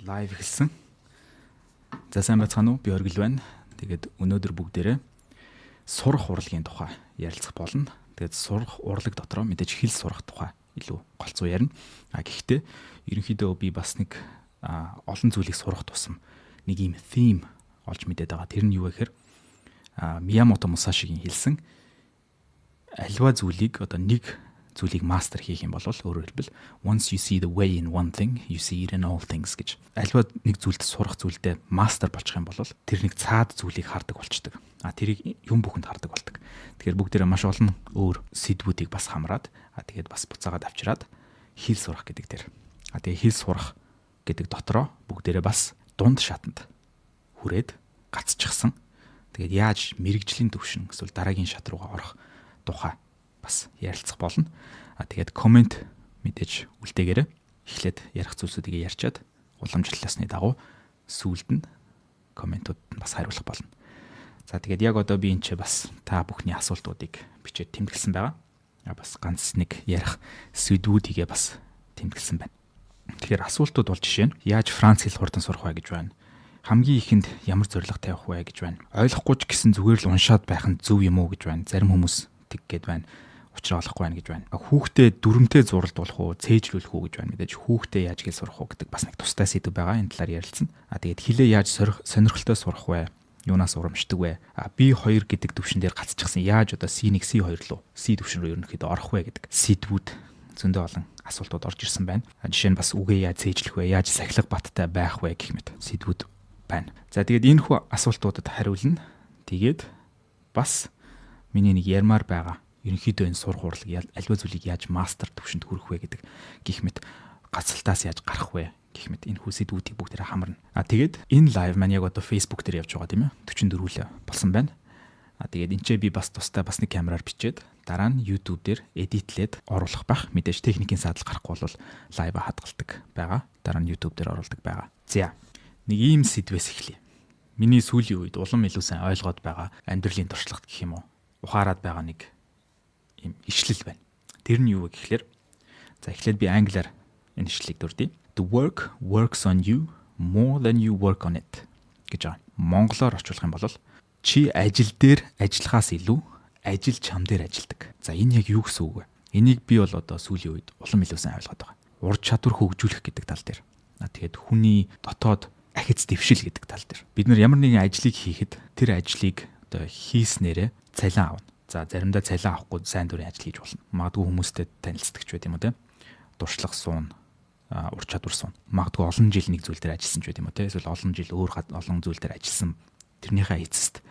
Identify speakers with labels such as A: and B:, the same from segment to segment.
A: Live эхэлсэн. За, сайн байцгаана уу? Би Оргил байна. Тэгээд өнөөдөр бүгдээрээ сурах урлагийн тухай ярилцах болно. Тэгээд сурах урлаг дотроо мэдээж хэл сурах тухай илүү голцоо ярина. А гэхдээ ерөнхийдөө би бас нэг олон зүйлийг сурах тусам нэг ийм theme олж мэдээд байгаа. Тэр нь юу вэ гэхээр Миямото Мусашигийн хэлсэн аливаа зүйлийг, одоо нэг зүйлийг мастер хийх юм бол, өөрөөр хэлбэл, "Once you see the way in one thing, you see it in all things" гэж. Аливаа нэг зүйлд, сурах зүйлдээ мастер болчих юм бол тэр нэг цаад зүйлийг хардаг болчдөг. А тэрийг юм бүхэнд хардаг болдог. Тэгэхээр бүгдээрээ маш олон өөр сэдвүүдийг бас хамраад, а тэгээд бас буцаагаад авчираад хэл сурах гэдэг дээр. А тэгээд хэл сурах гэдэг дотроо бүгдээрээ бас дунд шатанд хүрээд гацчихсан. Тэгээд яаж мэргэжлийн төвшин эсвэл дараагийн шат руугаа орох тухай бас ярилцах болно. А тэгээд comment мэдээж үлдээгээрэй. Эхлээд ярих зүйлсүүдийг ярьчаад уламжлалсны дагуу сүүлд нь comment ууд нь бас хариулах болно. За, тэгээд яг одоо би энэ ч бас та бүхний асуултуудыг бичээд тэмдэглэсэн байгаа. А бас ганц нэг ярих сэдвүүдийгээ бас тэмдэглэсэн байна. Тэгэхээр асуултууд бол жишээ нь яаж Франц хэл хурдан сурах вэ гэж байна. Хамгийн ихэнд ямар зорилго тавих вэ гэж байна. Ойлгохгүй ч гэсэн зүгээр л уншаад байх нь зөв юм уу гэж байна. Зарим хүмүүс тэг гээд байна, учраа олохгүй байна гэж байна. Хүүхдээ дүрмтэй зуралдуулах уу, цээжлүүлэх үү гэж байна. Мэдээж хүүхдээ яаж хэл сурах уу гэдэг бас нэг тустай сэдэв байгаа. Энэ талаар ярилцсан. А тэгээд хэлээ яаж сонирхолтой сурах вэ? Юунаас урамшдаг вэ? А B2 гэдэг төвшин дээр гацчихсан. Яаж одоо C1, C2 руу, C төвшин рүү ерөнхийдөө орох вэ гэдэг сэдвүүд, зөндөө олон асуултууд орж ирсэн байна. Жишээ нь бас үгээ яаж цээжлэх вэ? Яаж сахилга баттай байх вэ гэх мэт сэдвүүд байна. За, тэгээд энэ хүү асуултуудад хариулна. Тэгээд бас миний нэг ярмаар байгаа, ерөнхийдөө энэ сурах урлаг, аливаа зүйлийг яаж мастер төвшөнд хүрэх вэ гэдэг гэх мэт, гацалтаас яаж гарах вэ гэх мэт энэ хүү сэдвүүдийг бүгдээрээ хамарна. А тэгээд энэ live маань яг одоо Facebook дээр явж байгаа, тийм ээ. 44 л болсон байна. А тэгээд энэ ч би бас тустай бас нэг камераар бичээд дараа нь YouTube дээр edit лээд оруулах байх. Мэдээж техникийн саадал гарахгүй бол live хадгалдаг байгаа. Дараа нь YouTube дээр оруулдаг байгаа. За, нэг ийм сэдвээс эхлэе. Миний сүүлийн үед улам илүү сайн ойлгоод байгаа, амьдралын туршлагат гэх юм уу, ухаарад байгаа нэг ийм ишлэл байна. Тэр нь юу вэ гэхлээр, за, эхлээд би англиар энэ ишлэлийг дурдъя. "The work works on you more than you work on it" гэж байгаа. Монголоор орчуулах юм бол чи ажил дээр ажиллахаас илүү ажил чам дээр ажилладаг. За, энэ яг юу гэсэн үг вэ? Энийг би бол одоо сүүлийн үед улам илүү сайн ойлгоод байгаа. Ур чадвар хөгжүүлэх гэдэг тал дээр. Тэгээд хүний дотоод ахиц дэвшил гэдэг тал дээр. Бид нар ямар нэгэн ажлыг хийхэд тэр ажлыг одоо хийснээрээ цалин авна. За, заримдаа цалин авахгүй сайн дурын ажил хийж болно. Магадгүй хүмүүстэй танилцдаг ч байд юм уу, те. Туршлага суун, ур чадвар суун. Магадгүй олон жил нэг зүйл дээр ажилласан ч байд юм уу, те. Эсвэл олон жил өөр олон зүйл дээр ажилласан, тэрнийхээ эцэст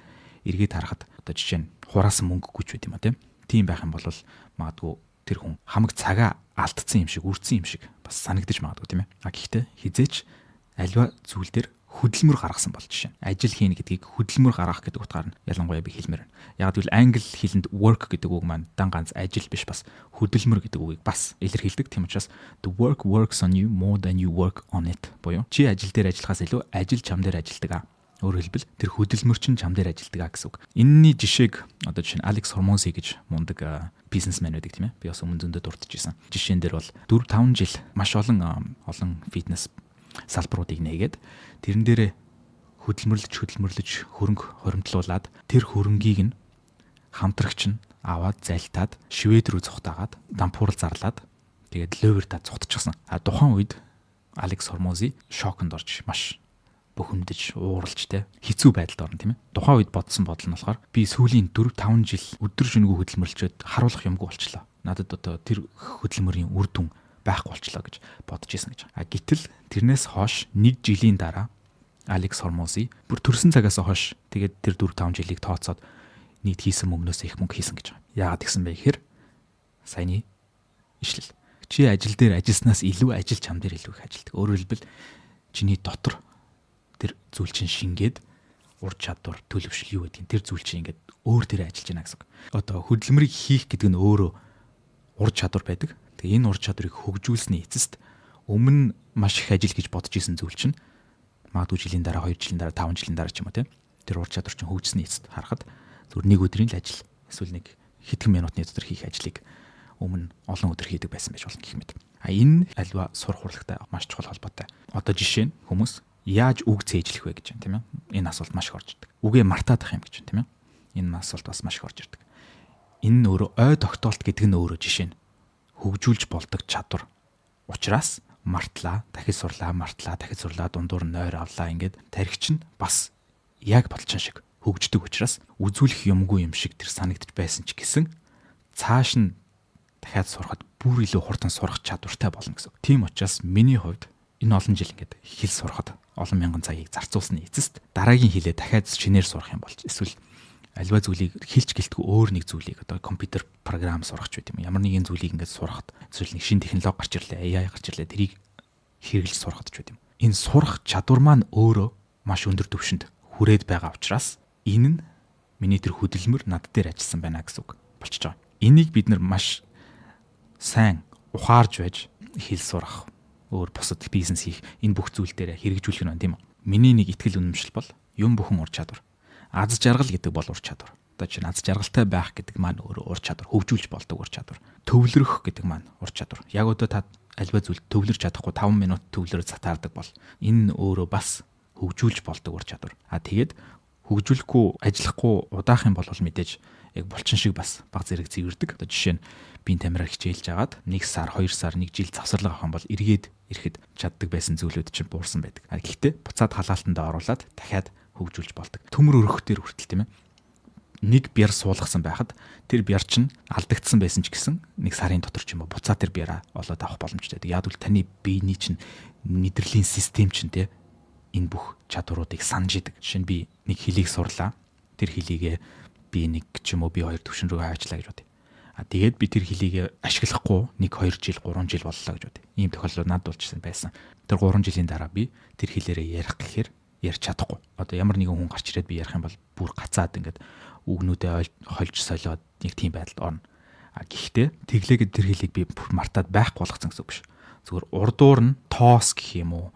A: эргээд харахад одоо жишээ нь хураасан мөнгөгүй ч байд юм уу, те. Тийм байх юм бол магадгүй тэр хүн хамаг цагаа алдсан юм шиг, үрдсэн юм шиг бас санагдаж магадгүй, тийм ээ. А гэхдээ хэзээ ч аливаа зүйл дээр хөдөлмөр гаргасан бол, жишээ нь ажил хийнэ гэдгийг хөдөлмөр гаргах гэдэг утгаар нь ялангуяа би хэлмээр байна. Яг гэвэл англи хэлэнд work гэдэг үг маань дан ганц ажил биш, бас хөдөлмөр гэдэг үгийг бас илэрхийлдэг. Тийм учраас "The work works on you more than you work on it" буюу чи ажил дээр ажиллахаас илүү ажил чам дээр ажилладаг. Өөрөөр хэлбэл, тэр хөдөлмөр чинь чам дээр ажилладаг гэсэн үг. Энэний жишээг одоо жишээ нь Алекс Хормози гэж мундаг бизнесмен байдаг, тийм ээ. Би бас өмнө зөндөө дурдж ирсэн. Жишээн дээр бол 4 5 жил маш олон олон фитнес салбаруудыг нээгээд, тэрэн дээрээ хөдөлмөрлөж хөдөлмөрлөж хөрөнгө хоримтлуулад, тэр хөрөнгийг нь хамтрагч нь аваад залтаад, Швед рүү зугтаагаад, дампуурал зарлаад, тэгээд луйвартаа зугтчихсан. А тухайн үед Алекс Хормози шоконд орж, маш бухимдаж, ууралж, те, хэцүү байдалд орно, тийм ээ. Тухайн үед бодсон бодол нь болохоор би сүүлийн 4 5 жил өдөр шөнөгүй хөдөлмөрлчөөд харуулах юмгүй болчлоо. Надад одоо тэр хөдөлмөрийн үр дүн байхгүй болчлоо гэж бодож исэн гэж. А гэтэл тэрнээс хойш нэг жилийн дараа Алекс Хормози бүр төрсэн цагаас хойш тэгээд тэр 4 5 жилийг тооцоод нийт хийсэн мөнгнөөс их мөнгө хийсэн гэж байгаа. Яагаад гэсэн бэ гэхээр саяны ишлэл. Чи ажил дээр ажилласнаас илүү ажил чам дээр илүү их ажилладаг. Өөрөөр хэлбэл, чиний дотор тэр зүйл чинь шингээд, ур чадвар, төлөвшил, юу гэдгийг, тэр зүйл чинь ингээд өөр дээр ажиллаж байна гэсэн үг. Одоо хөдөлмөрийг хийх гэдэг нь өөрөө ур чадвар байдаг. Тэгээ энэ ур чадварыг хөгжүүлсний эцэст өмнө маш их ажил гэж бодож исэн зүйл чинь магадгүй жилийн дараа, 2 жилийн дараа, 5 жилийн дараа ч юм уу, тийм, тэр ур чадвар чинь хөгжсөний эцэст харахад зүгээр нэг өдрийн л ажил эсвэл нэг хэдхэн минутны дотор хийх ажлыг өмнө олон өдөр хийдэг байсан байж болно гэх мэт. А энэ аливаа сурах урлагтай маш чухал холбоотой. Одоо Одоо жишээ нь хүмүүс яаж үг цээжлэх вэ гэж байна, тийм ээ. Энэ асуулт маш их орж ирдэг. Үгээ мартаад ах юм гэж байна, тийм ээ. Энэ асуулт бас маш их орж ирдэг. Энэ нь өөрөө ой тогтоолт гэдэг нь өөрөө жишээ нь хөгжүүлж болдог чадвар. Учраас мартлаа, дахиж сурлаа, мартлаа, дахиж сурлаа, дундуур нь нойр авлаа, ингээд тархи чинь бас яг болчин шиг хөгждөг учраас үзүүлэх юмгүй юм шиг тэр санагдаж байсан ч гэсэн цааш нь дахиад сурахад бүр илүү хурдан сурах чадвартай болно гэсэн. Тийм учраас миний хувьд энэ олон жил ингээд хэл сурахад олон мянган цагийг зарцуулсны эцэст дараагийн хэлээ дахиад шинээр сурах юм болж, эсвэл аливаа зүйлийг хэлж гэлтгүй өөр нэг зүйлийг, одоо компьютер програм сурах ч байт юм. Ямар нэгэн зүйлийг ингээд сурахад, эсвэл нэг шинэ технологи гарч ирлээ, AI гарч ирлээ, тэрийг хэрэглэж сурахад ч байт юм. Энэ сурах чадвар маань өөрөө маш өндөр түвшинд хүрээд байгаа учраас энэ нь миний тэр хөдөлмөр над дээр ажилласан байна гэсэн үг болчихж байгаа. Энийг бид нар маш сайн ухаарж байж хэл сурах, өөр бусад бизнес хийх, энэ бүх зүйл дээр хэрэгжүүлэх нь байна, тийм үү? Миний нэг итгэл үнэмшил бол юм бүхэн ур чадвар. Аз жаргал гэдэг бол ур чадвар. Одоо чинь аз жаргалтай байх гэдэг маань өөрөө ур чадвар, хөгжүүлж болдог ур чадвар. Төвлөрөх гэдэг маань ур чадвар. Яг одоо та аливаа зүйлд төвлөрч чадахгүй, 5 минут төвлөрөө затаардаг бол энэ нь өөрөө бас хөгжүүлж болдог ур чадвар. А тэгээд хөгжүүлэхгүй, ажиллахгүй удаах юм бол мэдээж яг булчин шиг бас баг зэрэг цэвэрдэг. Одоо жишээ нь биеийн тамираар хичээлж агаад 1 сар, 2 сар, 1 жил завсарлага авах юм бол эргээд ирэхэд чаддаг байсан зүйлүүд чинь буурсан байдаг. А гэхдээ буцаад халаалтандаа оруулаад дахиад хөгжүүлж болдог. Төмөр өргөх дээр хүртэл, тийм ээ. Нэг бяр суулгасан байхад тэр бяр чинь алдагдсан байсан ч гэсэн нэг сарын дотор ч юм уу буцаад тэр бяраа олоод авах боломжтой. Яг л таны биений чинь мэдрэлийн систем чинь те энэ бүх чадваруудыг санаж идэг. Жишээ нь би нэг хэлийг сурлаа. Тэр хэлийгээ би нэг ч юм уу би хоёр төвшин рүү аваачлаа гэж бодъё. А тэгээд би тэр хэлийг ашиглахгүй 1 2 жил, 3 жил боллоо гэж бодъё. Ийм тохиолдол надад болчихсон байсан. Тэр 3 жилийн дараа би тэр хэлээрээ ярих гэхээр ярьж чадахгүй. Одоо ямар нэгэн хүн гарч ирээд би ярих юм бол бүр гацаад, ингээд үгнүүдээ хольж солиод нэг тийм байдалд орно. А гэхдээ тэглээгээд тэр хэлийг би бүр мартаад байхгүй болгоцсон гэсэн үг биш. Зүгээр урдуур нь тоос гэх юм уу,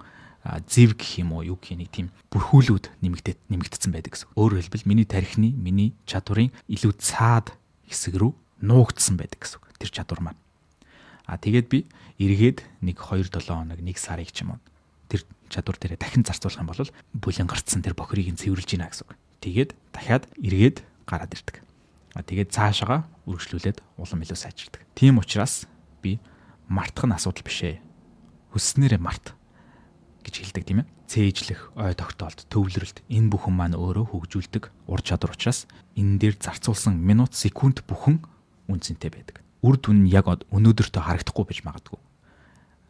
A: зэв гэх юм уу, юу гэх нэг тийм бүрхүүлүүд нэмэгдсэн байдаг гэсэн. Өөрөөр хэлбэл миний тархины, миний чадварын илүү цаад хэсэг рүү нуугдсан байдаг гэсэн үг. Тэр чадвар маань. А тэгээд би эргээд нэг 2 7 хоног, 1 сарыг ч юм уу тэр чадвар дээрээ дахин зарцуулах юм бол бүлэн гарцсан тэр бохирыг нь цэвэрлж гинэ гэсэн үг. Тэгээд дахиад эргээд гараад ирдэг. А тэгээд цаашаага үргэлжлүүлээд улам илүү сайжирдаг. Тийм учраас би мартах нь асуудал биш ээ. Хүсснээрээ март гэж хэлдэг, тийм ээ. Цээжлэх, ой тогтоолт, төвлөрөлт, энэ бүхэн маань өөрөө хөгжүүлдэг ур чадвар учраас энэ дээр зарцуулсан минут, секунд бүхэн үнэ цэнтэй байдаг. Үр дүн нь яг өнөөдөртөө харагдахгүй байж магадгүй.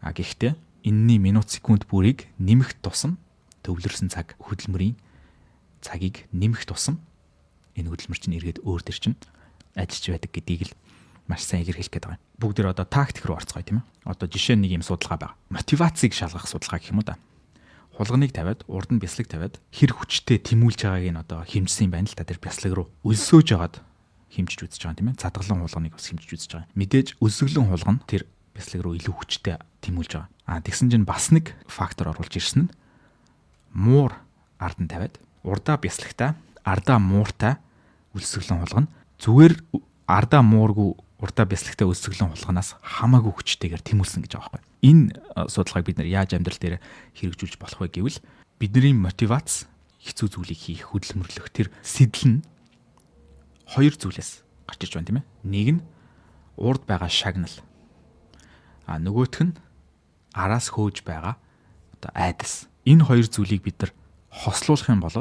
A: А гэхдээ энэний минут, секунд бүрийг нэмэх тусам, төвлөрсөн цаг, хөдөлмөрийн цагийг нэмэх тусам энэ хөдөлмөр чинь эргээд өөр төр чинь ажиллаж байдаг гэдгийг л маш сайн илэрхийлэх гээд байгаа юм. Бүгд тэр одоо тактик руу орцгоё, тийм ээ. Одоо жишээ нь нэг юм судалгаа байгаа. Мотивацийг шалгах судалгаа гэх юм уу да. Хулганыг тавиад, урд нь бяцлаг тавиад, хэр хүчтэй тэмүүлж байгааг нь одоо хэмжсэн юм байна л та, тэр бяцлаг руу. Өлсөөж агаад хэмжиж үзэж байгаа юм, тийм ээ. Цадгалан хулганыг бас хэмжиж үзэж байгаа. Мэдээж өлсгөлэн хулган тэр бяцлаг руу илүү хүчтэй тэмүүлж байгаа. А тэгсэн чинь бас нэг фактор оруулж ирсэн нь муур ард нь тавиад, урдаа бяцлагтай, ардаа мууртай өлсгөлэн хулгана зүгээр ардаа муургүй, урдаа бяцлагтай өлсгөлэн хулганаас хамаагүй хүчтэйгээр тэмүүлсэн гэж байгаа байхгүй. Энэ судалгааг бид нар яаж амьдрал дээр хэрэгжүүлж болох вэ гэвэл бидний мотивац, хэцүү зүйлийг хийх, хөдөлмөрлөх тэр сэдэл нь хоёр зүйлээс гарч ирж байна, тийм ээ. Нэг нь урд байгаа шагнал. А нөгөөх нь араас хөөж байгаа одоо айдас. Энэ хоёр зүйлийг бид нар хослуулах юм бол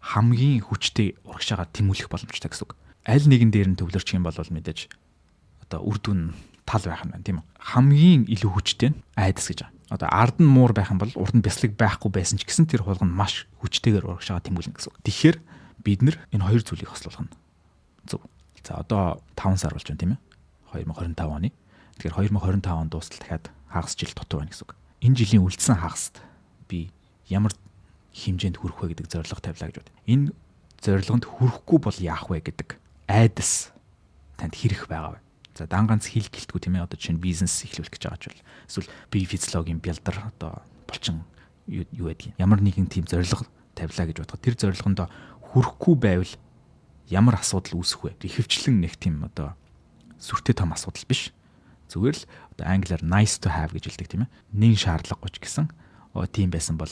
A: хамгийн хүчтэй урагшаагаар тэмүүлэх боломжтой гэсэн үг. Аль нэгэн дээр нь төвлөрчих юм бол мэдээж одоо үр дүн тал байх нь байна, тийм үү? Хамгийн илүү хүчтэй нь айдас гэж байгаа. Одоо ард нь муур байх юм бол урд нь бяцлаг байхгүй байсан ч гэсэн тэр хулган маш хүчтэйгээр урагшаага тэмүүлнэ гэсэн үг. Тэгэхээр бид нар энэ хоёр зүйлийг хослуулах нь зөв. За, одоо 5 сар болж байна, тийм ээ. 2025 оны. Тэгэхээр 2025 он дуустал дахиад хагас жил дутуу байна гэсэн үг. Энэ жилийн үлдсэн хагаст би ямар хэмжээнд хүрэх вэ гэдэг зорилго тавилаа гэж бод. Энэ зорилгонд хүрэхгүй бол яах вэ гэдэг айдас танд хэрэг байгаа вэ? За, дан ганц хэл гэлтгүй, тийм ээ, одоо жишээ нь бизнес эхлүүлэх гэж байгаа ч бол эсвэл бие физиологийн бялдар одоо булчин юу байдгийг, ямар нэгэн тийм зорилго тавилаа гэж бодоход тэр зорилгондоо хүрэхгүй байвал ямар асуудал үүсэх вэ? Ихэвчлэн нэг тийм одоо сүртэй том асуудал биш. Зүгээр л одоо англиар nice to have гэж хэлдэг, тийм ээ. Нэн шаардлагагүй ч гэсэн Тийм байсан бол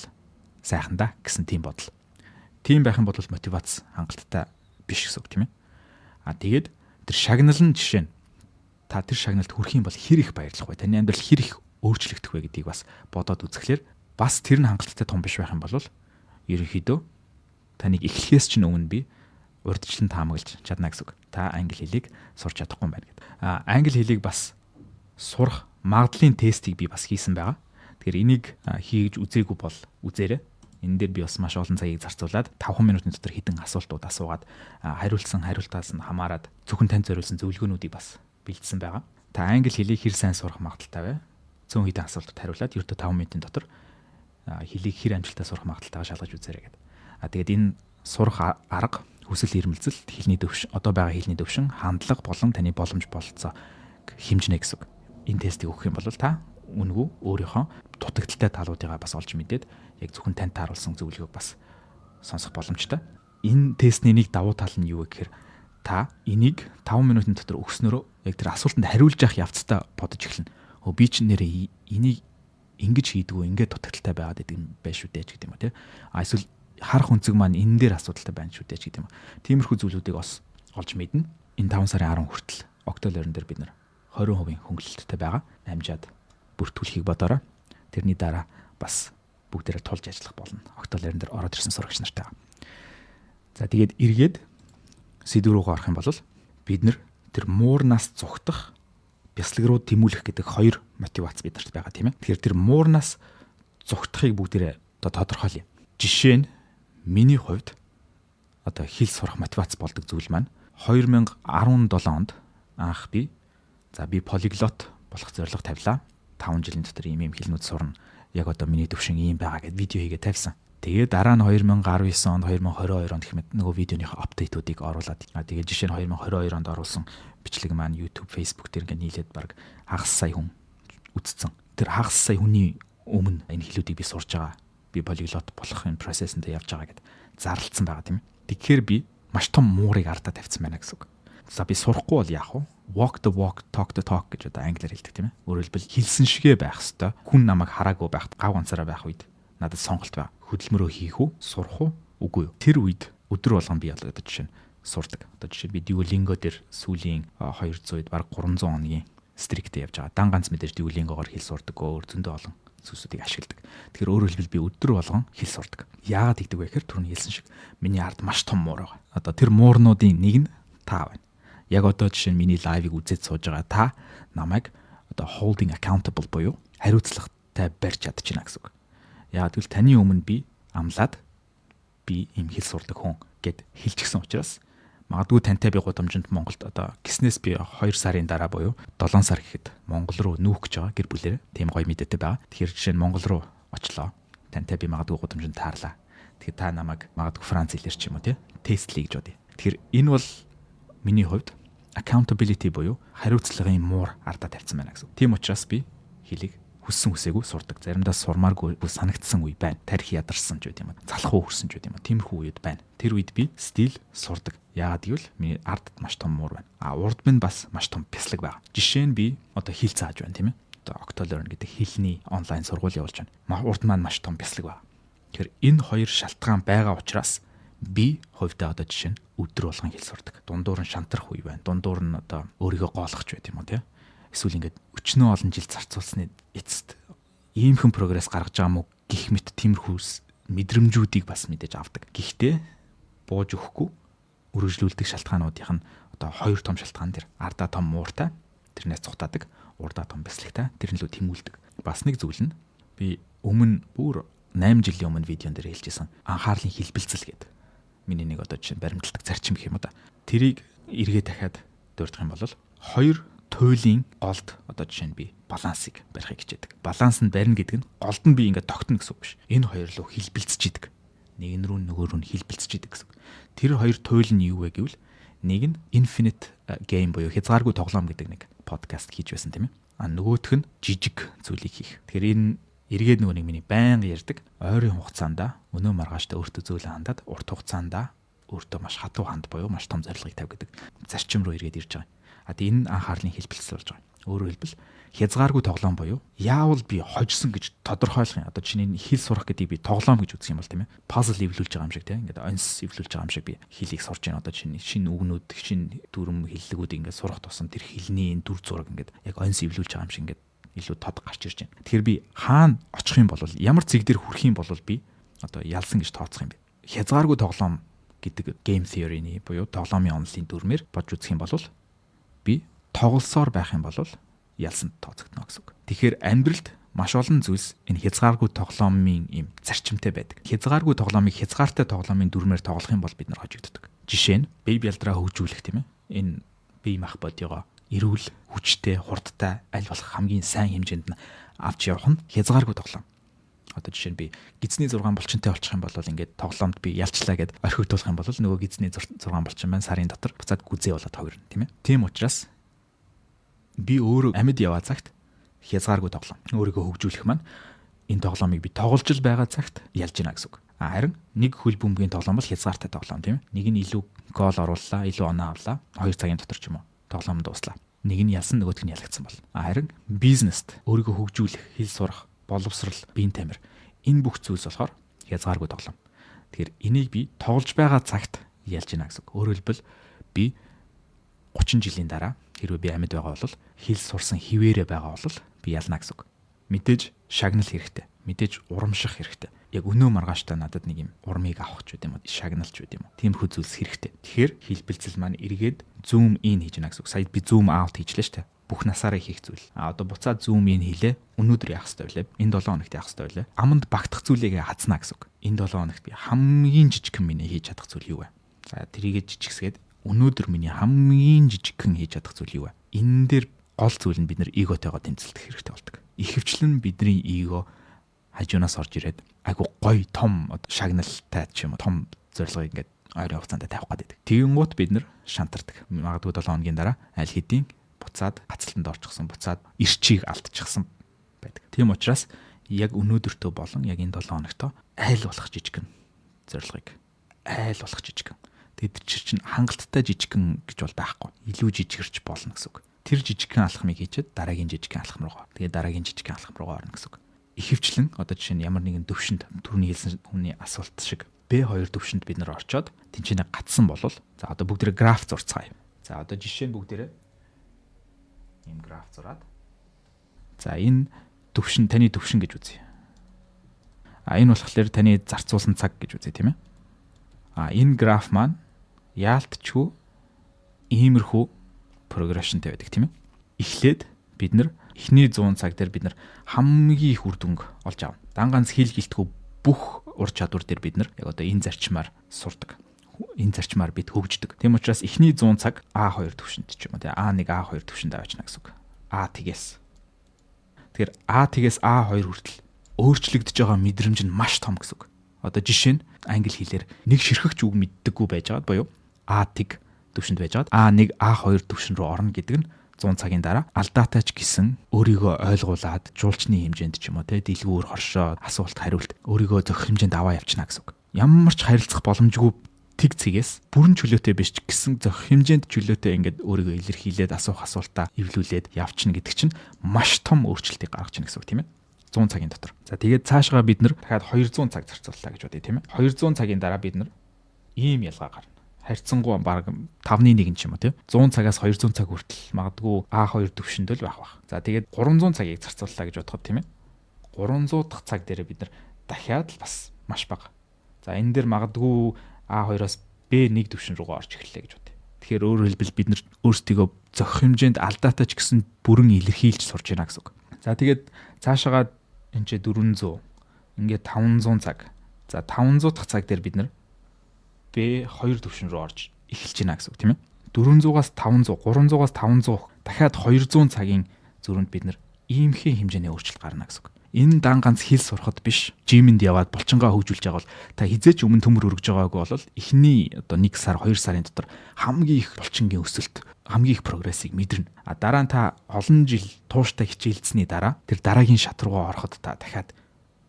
A: сайхан да гэсэн тийм бодол. Тийм байх юм бол мотивац хангалттай биш гэсэн үг, тийм ээ. А тэгээд тэр шагнал нь, жишээ нь, та тэр шагналд хүрэх юм бол хэр их баярлах вэ? Таны амьдрал хэр их өөрчлөгдөх вэ гэдгийг бас бодоод үзэхлээр бас тэр нь хангалттай том биш байх юм бол ерөнхийдөө таныг эхлэхээс чинь өмнө би урьдчилан таамаглаж чадна гэсэн үг. Та англи хэлийг сурч чадахгүй юм байна гэдэг. А англи хэлийг бас сурах магадлалын тестийг би бас хийсэн байгаа. Тэгэхээр энийг хийж үзээгүй бол үзээрэй. Энэ дээр би бас маш олон цагийг зарцуулаад 5 минутын дотор хэдэн асуултууд асуугаад, хариулсан хариултаас нь хамаарат зөвхөн танд зориулсан зөвлөгөөнүүдийг бас бэлдсэн байгаа. Та англи хэлийг хэр сайн сурах магадлалтай вэ? Зөөн хэдэн асуултад хариулаад ердөө 5 минутын дотор хэлийг хэр амжилттай сурах магадлалтайгаа шалгаж үзээрэй гэдэг. А тэгээд энэ сурах арга, хүсэл эрмэлзэл, хэлний төвшин, одоо байгаа хэлний төвшин, хандлага болон таны боломж бололцоо хэмжинэ гэсэн үг. Энэ тестийг өгөх юм бол та үнэгүй өөрийнхөө дутагдалтай талуудыгаа бас олж мэдээд яг зөвхөн танд тааруулсан зөвлөгөөг бас сонсох боломжтой. Энэ тестний нэг давуу тал нь юу вэ гэхээр та энийг 5 минутын дотор өгснөөрөө яг тэр асуултанд хариулж явах явцдаа бодож эхэлнэ. Өө, би чинь нээрээ энийг ингэж хийдгүү, ингээд дутагдалтай байгаад байдаг юм байна шүү дээ ч гэдэг юм уу, тий. А эсвэл харах өнцөг маань энэ дээр асуудалтай байна шүү дээ ч гэдэг юм. Тиймэрхүү зүйлүүдийг бас олж мэднэ. Энэ 5 сарын 10 хүртэл Octolearn дээр бид нар 20% хөнгөлөлттэй байгаа. Амжаад бүртгүүлэхийг бодоорой. Тэрний дараа бас бүгдээрээ тулж ажиллах болно. Octolearn дээр ороод ирсэн сурагч нартайгаа. За, тэгээд эргээд сэдэв рүүгээ орох юм бол бид нар тэр муурнаас зугтах, бяслаг руу тэмүүлэх гэдэг хоёр мотивац биднэрт байгаа, тийм ээ. Тэгэхээр тэр муурнаас зугтахыг бүгдээрээ одоо тодорхойлъё. Жишээ нь, миний хувьд одоо хэл сурах мотивац болдог зүйл маань 2017 онд анх би за би полиглот болох зорилго тавилаа. 5 жилийн дотор ийм ийм хэлнүүд сурна. Яг одоо миний төвшин ийм байгаа гэд видео хийгээ тавьсан. Тэгээ дараа нь 2019 онд, 2022 онд гэх мэт нөгөө видеоныхоо update уудыг оруулаад, тэгээ жишээ нь 2022 онд оруулсан бичлэг маань YouTube, Facebook дээр ингээд нийлээд баг хагас сая хүн үзсэн. Тэр хагас сая хүний өмнө энэ хэлүүдийг би сурж байгаа. Би полиглот болох энэ процессэнд явж байгаа гэд зарлцсан байгаа, тийм ээ. Тэгэхээр би маш том муурыг ардаа тавьсан байна гэсэн үг. За, би сурахгүй бол яах вэ? Walk the walk, talk the talk гэж одоо англиар хэлдэг, тийм ээ. Өөрөөр хэлбэл, хэлсэн шигээ байх хэвээр. Хүн намайг хараагүй байхад, гав ганцаараа байх үед надад сонголт байна. Хөдөлмөрөө хийх үү, сурах уу, үгүй юу? Тэр үед өдөр болгон би одоо жишээ нь сурдаг. Одоо жишээ би Duolingo дээр сүүлийн 200-д бараг 300 хоногийн streak тэй явж байгаа. Дан ганц мэдээж Duolingo-гоор хэл сурдаг, өөр зөндөө олон зүйлсүүдийг ашигладаг. Тэгэхээр өөрөөр хэлбэл, би өдөр болгон хэл сурдаг. Яагаад тэгдэг вэ гэхээр түрүүний хэлсэн шиг миний ард маш том муур байгаа. Одоо тэр муурнуудын нэг нь та байна. Яг одоо жишээ нь миний live ыг үзээд сууж байгаа та намайг одоо holding accountable буюу хариуцлагатай барьж чадчихна гэсэн үг. Яагаад гэвэл таны өмнө би амлаад, би ийм хэл сурдаг хүн гэд хэлчихсэн учраас магадгүй тантай би гудамжинд Монголд одоо гиснээс би 2 сарын дараа буюу 7 сар гэхэд Монгол руу нүүх гэж байгаа гэр бүлээрээ, тийм гоё мэдээтэй байгаа. Тэгэхээр жишээ нь Монгол руу очлоо. Тантай би магадгүй гудамжинд таарлаа. Тэгэхээр та намайг магадгүй Франц хэлээр ч юм уу, тий, тестлэе гэж бодъё. Тэгэхээр энэ бол миний хувьд accountability буюу хариуцлагын муур ардаа тавьсан байна гэсэн. Тийм учраас би хэлийг хүссэн хүсээгүй сурдаг. Заримдаа сурмааргүй санагдсан үе байна. Тархи ядарсан ч байт юм уу. Залхуу хүрсэн ч байт юм уу. Тиймэрхүү үед байна. Тэр үед би still сурдаг. Яагаад гэвэл миний ард маш том муур байна. А урд минь бас маш том бяслаг байгаа. Жишээ нь, би одоо хэл зааж байна, тийм ээ. Одоо Octolearn гэдэг хэлний онлайн сургууль явуулж байна. Урд маань маш том бяслаг байгаа. Тэгэхээр энэ хоёр шалтгаан байгаа учраас би хувьдаа одоо жишээ нь өдөр болгон хэл сурдаг. Дундуур нь шантрах үе байна. Дундуур нь одоо өөрийгөө гоолох ч байт юм уу, тийм. Эсвэл ингээд өчнөө олон жил зарцуулсны эцэст иймхэн progress гаргаж байгаа мó гих мэт тиймэрхүү мэдрэмжүүдийг бас мэдээж авдаг. Гэхдээ бууж өгөхгүй өргөжлүүлдэг шалтгаануудынх нь одоо хоёр том шалтгаан тэр ардаа том мууртай, тэрнээс зугтаадаг, урдаа том бяслагтай, тэр нь лөө тэмүүлдэг. Бас нэг зүйл нь би өмнө бүр 8 жилийн өмнө видеон дээр хэлжсэн анхаарлын хэлбэлцэл гэдэг. Миний нэг одоо жишээ баримталдаг зарчим гэх юм уу да. Тэрийг эргээ дахиад дурдах юм бол хоёр туйлын голд одоо жишээ нь би балансыг барихыг хичээдэг. Баланс нь барина гэдэг нь голд нь би ингээд тогтно гэсэн үг биш. Энэ хоёр руу хэлбэлцэж идэг. Нэг нь рүү нөгөө рүү нь хэлбэлцэж идэг гэсэн үг. Тэр хоёр туйл нь юу вэ гэвэл нэг нь infinite game буюу хязгааргүй тоглоом гэдэг нэг подкаст хийж байсан, тийм ээ. А нөгөөх нь жижиг зүйлийг хийх. Тэгэхээр энэ эргээд нөгөө нэг миний байнга ярьдаг ойрын хугацаанд өнөө маргааштай өөртөө зөөлөн хандаад, урт хугацаанд өөртөө маш хатуу ханд буюу маш том зорилгыг тавь гэдэг зарчим руу эргээд ирж байгаа. А тэгээ энэ анхаарлын хэлбэлцэл болж байгаа. Өөрөөр хэлбэл хязгааргүй тоглоом буюу яавал би хожсон гэж тодорхойлох юм. Одоо чиний хэл сурах гэдгийг би тоглоом гэж үзэх юм бол тийм ээ. Пазл эвлүүлж байгаа юм шиг тийм ингээд онс эвлүүлж байгаа юм шиг би хэлийг сурж байна. Одоо чиний шинэ үгнүүд, шинэ дүрм хэллэгүүд ингээд сурах тусам тэр хэлний энэ дүр зураг ингээд яг онс эвлүүлж байгаа юм шиг ингээд илүү тод гарч ирж байна. Тэгэхээр би хаана очих юм бол, ямар цэг дээр хүрэх юм бол би одоо ялсан гэж тооцох юм бэ? Хязгааргүй тоглоом гэдэг game theory-ний буюу тоглоомын онолын дүрмээр бодж үзэх юм бол би тоглосоор байх юм бол ялсан тооцогдно гэсэн үг. Тэгэхээр амьдралд маш олон зүйлс энэ хязгааргүй тоглоомын ийм зарчимтай байдаг. Хязгааргүй тоглоомыг хязгаартай тоглоомын дүрмээр тоглох юм бол бид нар хожигддог. Жишээ нь бие бялдраа хөгжүүлэх тийм ээ. Энэ бие мах бодиогоо эрүүл, хүчтэй, хурдтай аль болох хамгийн сайн хэмжээнд нь авч явах нь хязгааргүй тоглоом. Одоо жишээ нь би гидсний 6 булчинтай болчих юм бол ингээд тоглоомд би ялчлаа гэд орхигдуулах юм бол нөгөө гидсний 6 булчин маань сарын дотор буцаад гүзээ болоод ховирно тийм ээ. Тийм учраас би өөрөө амьд яваа цагт хязгааргүй тоглоом. Өөрийгөө хөгжүүлэх маань энэ тоглоомыг би тоглож л байгаа цагт ялж гинэ гэсэн үг. А харин нэг хөл бөмбөгийн тоглоом бол хязгаартай тоглоом тийм ээ. Нэг нь илүү гол орууллаа, илүү оноо авлаа. 2 цагийн дотор ч юм уу тоглоом дууслаа. Нэг нь ялсан, нөгөөх нь ялагдсан бол. А харин бизнест өөрийгөө хөгжүүлэх, хэл сурах, боловсрал, биеийн тамир энэ бүх зүйлс болохоор хязгааргүй тоглоом. Тэгэхээр энийг би тоглож байгаа цагт ялж гинэ гэсэн үг. Өөрөөр хэлбэл би 30 жилийн дараа хэрвээ би амьд байгаа бол хэл сурсан хിവэрэ байгаа бол би ялна гэсэн үг. Мэдээж шагнал хэрэгтэй. Мэдээж урамших хэрэгтэй. Яг өнөө маргааштай надад нэг юм урмыг авах ч үгүй юм уу, шагнал ч үгүй юм уу. Тиймэрхүү зүйлс хэрэгтэй. Тэгэхээр хэлбэлзэл маань эргээд zoom in хийж гинэ гэсэн үг. Сая би zoom out хийжлээ шүү дээ. Бүх насаараа хийх зүйл. А одоо буцаад zoom in хийлээ. Өнөөдөр яах ёстой вэ? Энэ 7 хоногт яах ёстой вэ? Аманд багтах зүйлийг хазнаа гэсэн үг. Энэ 7 хоногт би хамгийн жижигхэн миний хийж чадах зүйл юу вэ? За тэрийгэ жижигсгээд өнөөдөр миний хамгийн жижигхэн хийж чадах зүйл юу вэ? Энэ дээр гол зүйл нь бид нар эготойгоо тэмцэлдэх хэрэгтэй болдог. Ихэвчлэн бидний эго хажуунаас орж ирээд айгу гоё том шагналтай ч юм уу том зорилгыг ингээд ойрын хугацаанд тавих гэдэг. Тэгэнгუთ бид нар шантардаг. Магадгүй 7 хоногийн дараа аль хэдийн буцаад гацалтанд орчихсон, буцаад эрчийг алдчихсан байдаг. Тийм учраас яг өнөөдөртөө болон яг энэ 7 хоногтоо айл болох жижигхэн зорилгыг айл болох жижигхэн. Тэгээд тэр чинь хангалттай жижигхэн гэж бол байхгүй. Илүү жижигэрч болно гэсэн үг. Тэр жижигхэн алхмыг хийчихэд дараагийн жижигхэн алхам руугаа. Тэгээд дараагийн жижигхэн алхам руугаа орно гэсэн үг. Ихэвчлэн одоо жишээ нь ямар нэгэн төвшөнд түрүүний хэлсэн хүний асуулт шиг B2 төвшөнд бид нар орчоод тэнцэнэ гацсан болол за одоо бүгдээрээ граф зурцгаая. За одоо жишээ нь бүгдээрээ ийм граф зураад за энэ төвшин таны төвшин гэж үзье. А энэ болохоор таны зарцуулсан цаг гэж үзье тийм ээ. А энэ граф маань яалтчгүй иймэрхүү progression тэй байдаг тийм ээ. Эхлээд бид нар эхний 100 цаг дээр бид нар хамгийн их үр дүнг олж авна. Дан ганц хэл гэлтгүй бүх ур чадвар дээр бид нар яг одоо энэ зарчмаар сурдаг. Энэ зарчмаар бид хөгждөг. Тийм учраас эхний 100 цаг А2 төвшөнд ч юм уу тийм А1 А2 төвшөнд аваачна гэсэн үг. А тэгээс. Тэгэхээр А тэгээс А2 хүртэл өөрчлөгдөж байгаа мэдрэмж нь маш том гэсэн үг. Одоо жишээ нь англи хэлээр нэг ширхэгч үг мэддэггүй байжгаад буюу А тэг төвшөнд байжгаад А1 А2 төвшин рүү орно гэдэг нь 100 цагийн дараа алдаатай ч гэсэн өөрийгөө ойлгуулад жуулчны хэмжээнд ч юм уу те дэлгүүр хоршоо асуулт хариулт өөрийгөө зохих хэмжээнд аваа явчихна гэсэн үг. Ямар ч харилцах боломжгүй тэг цэгээс бүрэн чөлөөтэй биш ч гэсэн зохих хэмжээнд чөлөөтэй ингээд өөрийгөө илэрхийлээд асуух асуултаа эвлүүлээд явчихна гэдэг чинь маш том өөрчлөлтийг гаргаж ийн гэсэн үг тийм ээ. 100 цагийн дотор. За тэгээд цаашгаа бид нар дахиад 200 цаг зарцууллаа гэж бодъё тийм ээ. 200 цагийн дараа бид нар ийм ялгаа гарна. Харьцангуй бараг 5-ны 1 ч юм уу тийм 100 цагаас 200 цаг хүртэл магадгүй А2 төвшөнд л байх бах. За тэгээд 300 цагийг зарцууллаа гэж бодоход тийм ээ. 300 дахь цаг дээр бид нар дахиад л бас маш бага. За энэ дээр магадгүй А2-оос Б1 төвшин рүүгээ орж эхэллээ гэж бодъё. Тэгэхээр өөрөөр хэлбэл бид нар өөрсдийгөө зохих хэмжээнд алдаатай ч гэсэн бүрэн илэрхийлж сурж байна гэсэн үг. За тэгээд цаашаагаа энэ ч 400 ингээд 500 цаг. За 500 дахь цаг дээр бид нар B2 төвшин рүү орж эхэлж байна гэсэн үг тийм ээ. 400-аас 500, 300-аас 500 дахиад 200 цагийн зөрүүнд бид нар иймхэн хэмжээний өөрчлөлт гарна гэсэн үг. Энэ дан ганц хэл сурахад биш. Gym энд яваад булчингаа хөгжүүлж байгаа бол та хизээч өмнө төмөр өргөж байгаагүй бол эхний одоо 1 сар 2 сарын дотор хамгийн их булчингийн өсөлт, хамгийн их прогрессыг мэдэрнэ. А дараа нь та олон жил тууштай хичээлдсэний дараа тэр дараагийн шат руугаа ороход та дахиад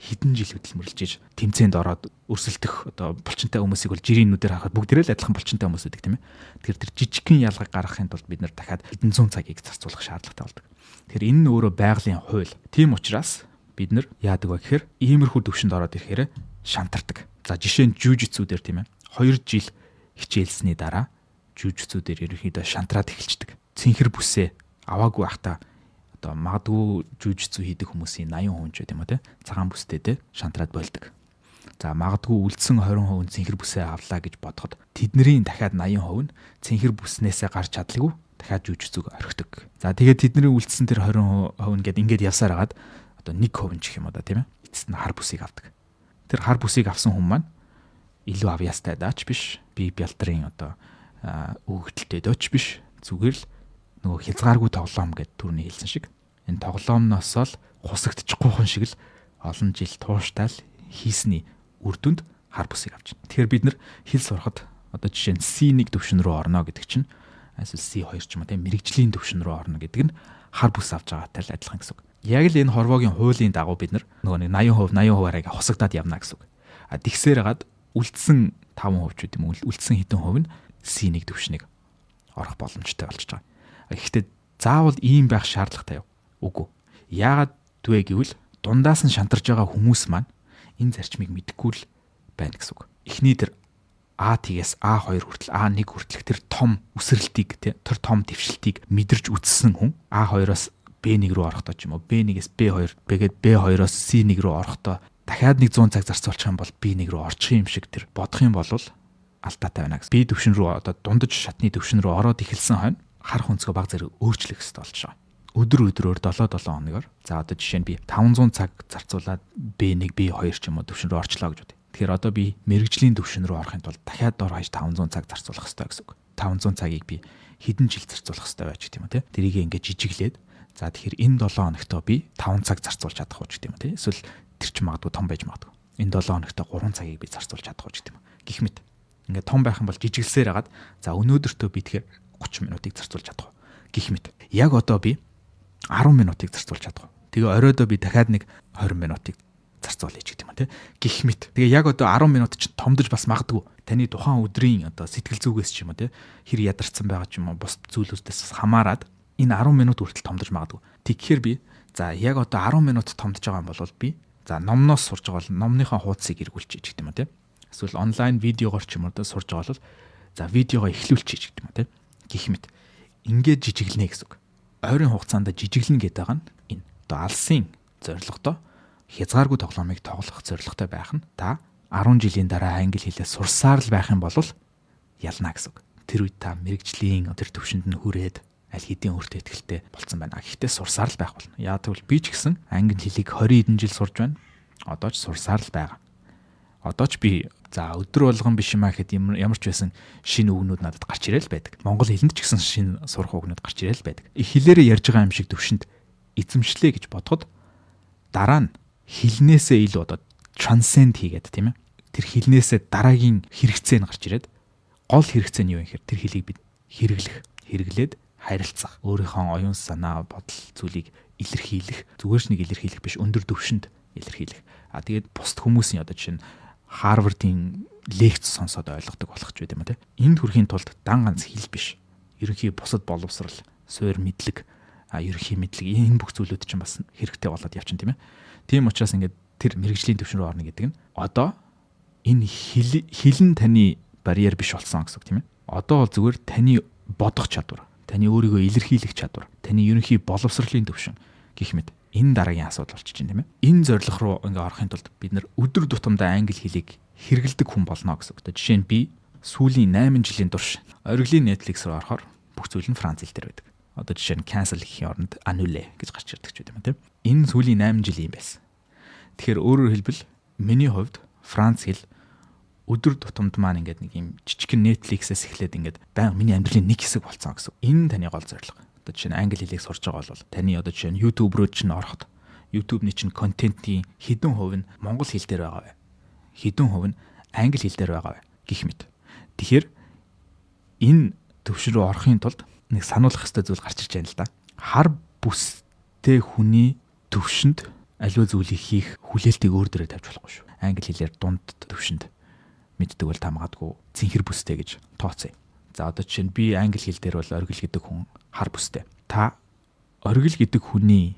A: хэдэн жил хөдөлмөрлөж иж тэмцээнд ороод өрсөлдөх одоо булчинтай хүмүүсийг бол жирийн нүдээр харахад бүгдээрээ л адилхан булчинтай хүмүүс байдаг, тийм ээ. Тэгэхээр тэр жижигхэн ялгаг гаргахын тулд бид нар дахиад хэдэн зуун цагийг зарцуулах шаардлагатай болдог. Тэгэхээр энэ нь өөрөө байгалийн хууль. Тийм учраас бид нар яадаг вэ гэхээр иймэрхүү төвшөнд ороод ирэхээр шантардаг. За, жишээ нь жүжицүү дээр, тийм ээ. 2 жил хичээлсний дараа жүжицүү дээр ерөнхийдөө шантраад эхэлчихдэг. Цэнхэр бүсээ аваагүй байхдаа одоо магадгүй жүжицүү хийдэг хүмүүсийн 80% ч байт юм уу, те, цагаан бүстэй те шантраад болдог. За, магадгүй үлдсэн 20% нь цэнхэр бүсээ авлаа гэж бодоход тэдний дахиад 80% нь цэнхэр бүснээсээ гарч чадлагүй дахиад жүжицүүг орхидог. За, тэгээд тэдний үлдсэн тэр 20% нь гээд ингээд явсаар хагаад одоо 1% нь ч гэх юм уу да, тийм ээ. Эцэст нь хар бүсийг авдаг. Тэр хар бүсийг авсан хүн маань илүү авьяастай даач биш. Би бялдрын одоо өгөгдөлтэй дөөч биш. Зүгээр л нөгөө хязгааргүй тоглоом гэд түрүүний хэлсэн шиг энэ тоглоомноос л хусагдчихгүйхэн шиг л олон жил тууштай л хийсний үр дүнд хар бүсийг авч байна. Тэгэхээр бид нар хэл сурахад одоо жишээ нь C1 төвшин рүү орно гэдэг чинь, эсвэл C2 ч юм уу, тийм, мэргэжлийн төвшин рүү орно гэдэг нь хар бүс авч байгаатай л адилхан гэсэн үг. Яг л энэ хорвоогийн хуулийн дагуу бид нар нөгөө нэг 80% 80%-аараа хусагдаад явна гэсэн үг. А тэгсээр хагаад үлдсэн 5% ч гэдэм үү, үлдсэн хэдэн хувь нь C1 төвшнийг орох боломжтой болчихж байгаа. Гэхдээ заавал ийм байх шаардлагатай юу? Үгүй. Яагаад вэ гэвэл дундаас нь шантарж байгаа хүмүүс маань энэ зарчмыг мэдэхгүй л байна гэсэн үг. Эхний тэр А тэгээс А2 хүртэл, А1 хүртэлх тэр том үсрэлтийг, тэр том дэвшилтийг мэдэрч үзсэн хүн А2-оос B1 рүү орохдоо ч юм уу, B1-ээс B2, тэгээд B2-оос C1 рүү орохдоо дахиад нэг 100 цаг зарцуулчих юм бол B1 рүү орчих юм шиг тэр бодох юм бол алдаатай байна гэсэн. B төвшин рүү, одоо дундаж шатны төвшин рүү ороод эхэлсэн хойно харах өнцгөө баг зэрэг өөрчлөх хэрэгтэй болж байгаа. Өдөр өдрөөр 7 7 хоногор, за, одоо жишээ нь би 500 цаг зарцуулаад B1, B2 ч юм уу төвшин рүү орчлоо гэж бодъё. Тэгэхээр одоо би мэргэжлийн төвшин рүү орохын тулд дахиад дор хаяж 500 цаг зарцуулах хэрэгтэй гэсэн үг. 500 цагийг би хэдэн жил зарцуулах хэрэгтэй байж гэх юм уу, те. Тэрийг ингээд жижиглээд, за, тэгэхээр энэ 7 хоногтоо би 5 цаг зарцуулж чадах уу гэх юм уу, те. Эсвэл тэр чинь магадгүй том байж магадгүй. Энэ 7 хоногтоо 3 цагийг би зарцуулж чадах уу гэх юм. Гэх мэт. Ингээд том байх юм бол жижиглсээр хагаад, за, өнөөдөртөө би тэгэхээр 30 минутыг зарцуулж чадах уу гэх мэт. Яг одоо би 10 минутыг зарцуулж чадах уу. Тэгээ оройдоо би дахиад нэг 20 минутыг зарцуулъя ч гэдэг юм а, тий. Гэх мэт. Тэгээ яг одоо 10 минут чинь томдож бас магадгүй. Таны тухайн өдрийн одоо сэтгэл зүгээс ч юм уу, тий, хэр ядарсан байгаа ч юм уу, бус зүйлүүдээс хамаарад энэ 10 минут хүртэл томдож магадгүй. Тэгэхээр би, за, яг одоо 10 минут томдож байгаа юм бол би, за, номноос сурж байгаа бол номныхоо хуудсыг эргүүлчихье гэдэг юм а, тий. Эсвэл онлайн видеогоор ч юм уу сурж байгаа бол, за, видеогоо эхлүүлчихье гэдэг юм а, тий. Гэх мэт. Ингээд жижиглэнэ гэсэн үг. Ойрын хугацаанд жижиглэнэ гэдэг байгаа нь энэ. Одоо алсын зорилгодоо хязгааргүй тоглоомыг тоглох зорилготой байх нь та 10 жилийн дараа англи хэлээ сурсаар л байх юм бол ялна гэсэн үг. Тэр үед та мэргэжлийн тэр төвшөнд нь хүрээд аль хэдийн өөртөө итгэлтэй болцсон байна. Гэхдээ сурсаар л байх болно. Яа гэвэл би ч гэсэн англи хэлийг 20 хэдэн жил сурж байна. Одоо ч сурсаар л байгаа. Одоо ч би, за, өдөр болгон биш юм а гэхэд ямар ч байсан шинэ үгнүүд надад гарч ирэл байдаг. Монгол хэлэнд ч гэсэн шинэ сурах үгнүүд гарч ирэл байдаг. Хэлээрээ ярьж байгаа юм шиг төвшөнд эзэмшлээ гэж бодоход дараа нь хэлнээсээ илүү одоо transcend хийгээд, тийм ээ. Тэр хэлнээсээ дараагийн хэрэгцээ нь гарч ирээд гол хэрэгцээ нь юу юм гэхээр тэр хэлийг бид хэрэглэх, хэрэглээд харилцах, өөрийнхөө оюун санаа, бодол зүйлийг илэрхийлэх, зүгээр ч нэг илэрхийлэх биш, өндөр түвшинд илэрхийлэх. А тэгээд бусд хүмүүсийн, одоо жишээ нь Харвардын лекц сонсоод ойлгодог болох ч байт юм а, тий. Энд хүрэхийн тулд дан ганц хэл биш. Ерөнхий бусад боловсрал, суур мэдлэг, ерөнхий мэдлэг, энэ бүх зүйлүүд чинь бас хэрэгтэй болоод явчин, тийм ээ. Тийм учраас ингээд тэр мэргэжлийн төвшин рүү орно гэдэг нь одоо энэ хэл хэл нь таны барьер биш болсон гэсэн үг, тийм ээ. Одоо бол зүгээр таны бодох чадвар, таны өөрийгөө илэрхийлэх чадвар, таны ерөнхий боловсролын төвшин гэх мэт энэ дараагийн асуудал болчих чинь, тийм ээ. Энэ зорилго руу ингээ орохын тулд бид нар өдөр тутамдаа англи хэлийг хэрэглэдэг хүн болно гэсэн үг. Жишээ нь би сүүлийн 8 жилийн турш оргилын Netflix руу орохоор бүх зүйл нь франц хэл дээр байдаг. Одоо жишээ нь cancel гэхийн оронд annuler гэж гарч ирдэг ч юм тийм. Энэ сүүлийн 8 жил юм байсан. Тэгэхээр өөрөөр хэлбэл миний хувьд франц хэл өдөр тутамд маань ингээд нэг юм жижигхэн Netflix-ээс эхлээд ингээд баян миний амьдралын нэг хэсэг болцсон гэсэн. Энэ таны гол зорилго. Одоо жишээ нь англи хэлийг сурж байгаа бол таны одоо жишээ нь YouTube руу чинь ороход YouTube-ний чинь контентын хэдэн хувь нь монгол хэл дээр байгаа вэ? Хэдэн хувь нь англи хэл дээр байгаа вэ? Гэх мэт. Тэгэхээр энэ төвшин рүү орохын тулд нэг сануулах ёстой зүйл гарч ирж байна л да. Хар бүстэй хүний төвшөнд аливаа зүйлийг хийх хүлээлтийг өөр дээрээ тавьж болохгүй шүү. Англи хэлээр дунд төвшөнд мэддэг бол та магадгүй цэнхэр бүстэй гэж тооцъё. За, одоо жишээ нь би англи хэл дээр бол оргил гэдэг хүн хар бүстэй. Та оргил гэдэг хүний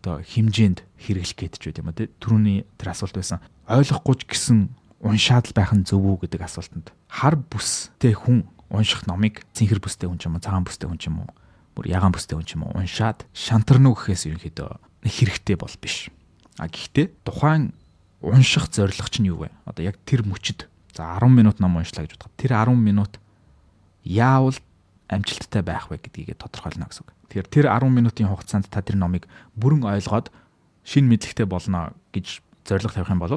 A: одоо хэмжээнд хэрэглэх гээд ч байт юм а, тий. Түрүүний тэр асуулт байсан. Ойлгохгүй ч гэсэн уншаад л байх нь зөв үү гэдэг асуултанд хар бүстэй хүн унших номыг цэнхэр бүстэй хүн ч юм уу, цагаан бүстэй хүн ч юм уу, бүр ягаан бүстэй хүн ч юм уу уншаад шантарна уу гэхээс ерөнхийдөө хэрэгтэй бол биш. А гэхдээ тухайн унших зорилго чинь юу вэ? Одоо яг тэр мөчид, за, 10 минут ном уншлаа гэж бодоход тэр 10 минут яавал амжилттай байх вэ гэдгийг тодорхойлно гэсэн үг. Тэгэхээр тэр 10 минутын хугацаанд та тэр номыг бүрэн ойлгоод шинэ мэдлэгтэй болно гэж зорилго тавих юм бол,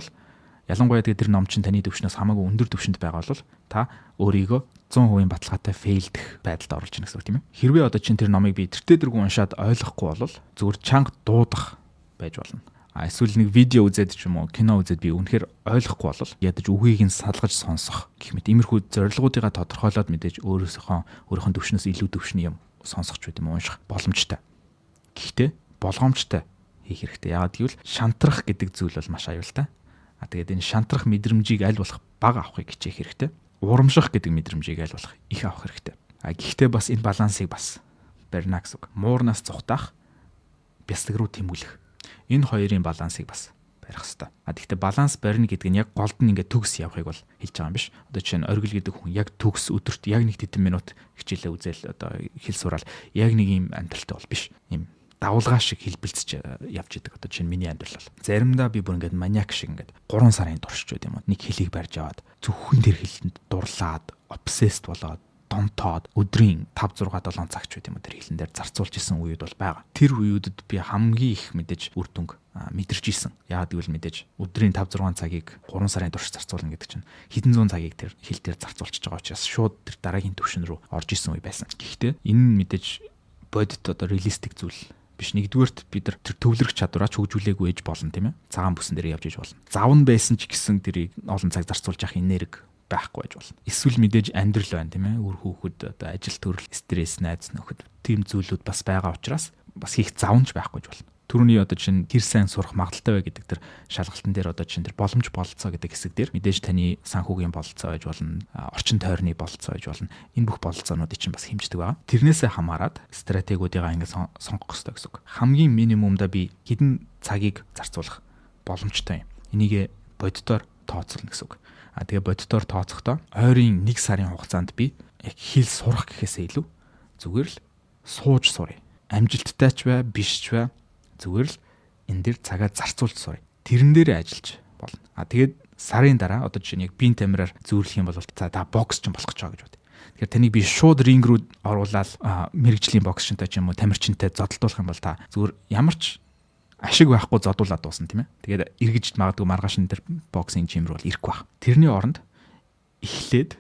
A: ялангуяа тэгээ тэр ном чинь таны төвшнөөс хамаагүй өндөр төвшөнд байгаа бол та өөрийгөө 100% баталгаатай fail дэх байдалд оруулж байна гэсэн үг, тийм ээ. Хэрвээ одоо чинь тэр номыг би тэртээ тэргүй уншаад ойлгохгүй бол зүгээр чанга дуудах байж болно. А эсвэл нэг видео үзээд ч юм уу, кино үзээд би үнэхээр ойлгохгүй бол ядаж үгийг нь салгаж сонсох гэх мэт иймэрхүү зорилгоудыгаа тодорхойлоод мэдээж өөрийнхөө төвшнөөс илүү төвшний юм сонсох ч байт юм, унших боломжтой. Гэхдээ болгоомжтой хийх хэрэгтэй. Яагаад гэвэл шантрах гэдэг зүйл бол маш аюултай. А тэгээд энэ шантрах мэдрэмжийг аль болох бага авахыг хичээх хэрэгтэй. Урамших гэдэг мэдрэмжийг аль болох их авах хэрэгтэй. А гэхдээ бас энэ балансыг бас барина гэсэн үг. Муурнаас зугтаах, бяцлаг руу тэмүүлэх. Энэ хоёрын балансыг бас барих хэрэгтэй. А тэгвэл баланс барина гэдэг нь яг голд нь ингээд төгс явахыг бол хэлж байгаа юм биш. Одоо жишээ нь оргил гэдэг хүн яг төгс өдөрт яг нэг хэдэн минут хичээлээ үзээл, одоо хэл сураал яг нэг юм амьдралтай бол биш. Ийм давлгаа шиг хэлбэлцэж явж идэг. Одоо жишээ нь миний амьдрал бол заримдаа би бүр ингээд маниак шиг ингээд 3 сарын турш ч байд юм уу, нэг хэлийг барьж аваад зөвхөн тэр хэлэнд дурлаад, obsessed болоод, донтоод өдрийн 5 6 7 цаг ч байд юм уу тэр хэлэн дээр зарцуулж исэн үеуд бол байгаа. Тэр үеүүдэд би хамгийн их мэдээж үр дүнг мэдэрч исэн. Яагаад гэвэл мэдээж өдрийн 5 6 цагийг 3 сарын турш зарцуулна гэдэг чинь хэдэн зуун цагийг тэр хэл дээр зарцуулчихж байгаа учраас шууд тэр дараагийн түвшин рүү орж исэн үе байсан. Гэхдээ энэ нь мэдээж бодит, одоо realistic зүйл биш. Нэгдүгээрт бид нар тэр төвлөрөх чадвараа ч хөгжүүлээгүй ээж болно, тийм ээ. Цагаан бүсэн дээр явж иж болно. Зав нь байсан ч гэсэн тэрийг олон цаг зарцуулж явах энерги байхгүй байж болно. Эсвэл мэдээж амьдрал байна, тийм ээ. Үр хүүхэд, одоо ажил төрөл, стресс, найз нөхөд, тийм зүйлүүд бас байгаа учраас бас хийх завнч байхгүй ч болно. Түрүүний одоо чинь хэр сайн сурах магадлалтай вэ гэдэг тэр шалгалтан дээр одоо чинь тэр боломж, бололцоо гэдэг хэсэг дээр мэдээж таны санхүүгийн бололцоо байж болно, орчин тойрны бололцоо байж болно. Энэ бүх бололцоонуудыг чинь бас хэмждэг байгаа. Тэрнээсээ хамаарат стратегиудыгаа ингээд сонгох хэрэгтэй гэсэн үг. Хамгийн минимумда би хэдэн цагийг зарцуулах боломжтой юм. Энийг боддоор тооцоолно гэсэн үг. А тэгээ боддоор тооцохдоо ойрын 1 сарын хугацаанд би яг хэл сурах гэхээсээ илүү зүгээр л сууж суръя. Амжилттай ч бай, биш ч бай, зүгээр л энэ дэр цагаа зарцуулж суръя. Тэрэн дээр ажиллаж болно. А тэгээд сарын дараа одоо жишээ нь яг биеийн тамираар зүүрлэх юм бол за, та бокс ч болох гэж байгаа гэж бод. Тэгэхээр таныг би шууд ринг рүү оруулаад мэргэжлийн боксчинтай ч юм уу, тамирчинтай зодолдуулах юм бол та зүгээр ямар ч ашиг байхгүй зодуулаад дуусна, тийм ээ. Тэгээд эргэж магадгүй маргааш нь тэр boxing gym рүү бол ирэхгүй байх. Тэрний оронд эхлээд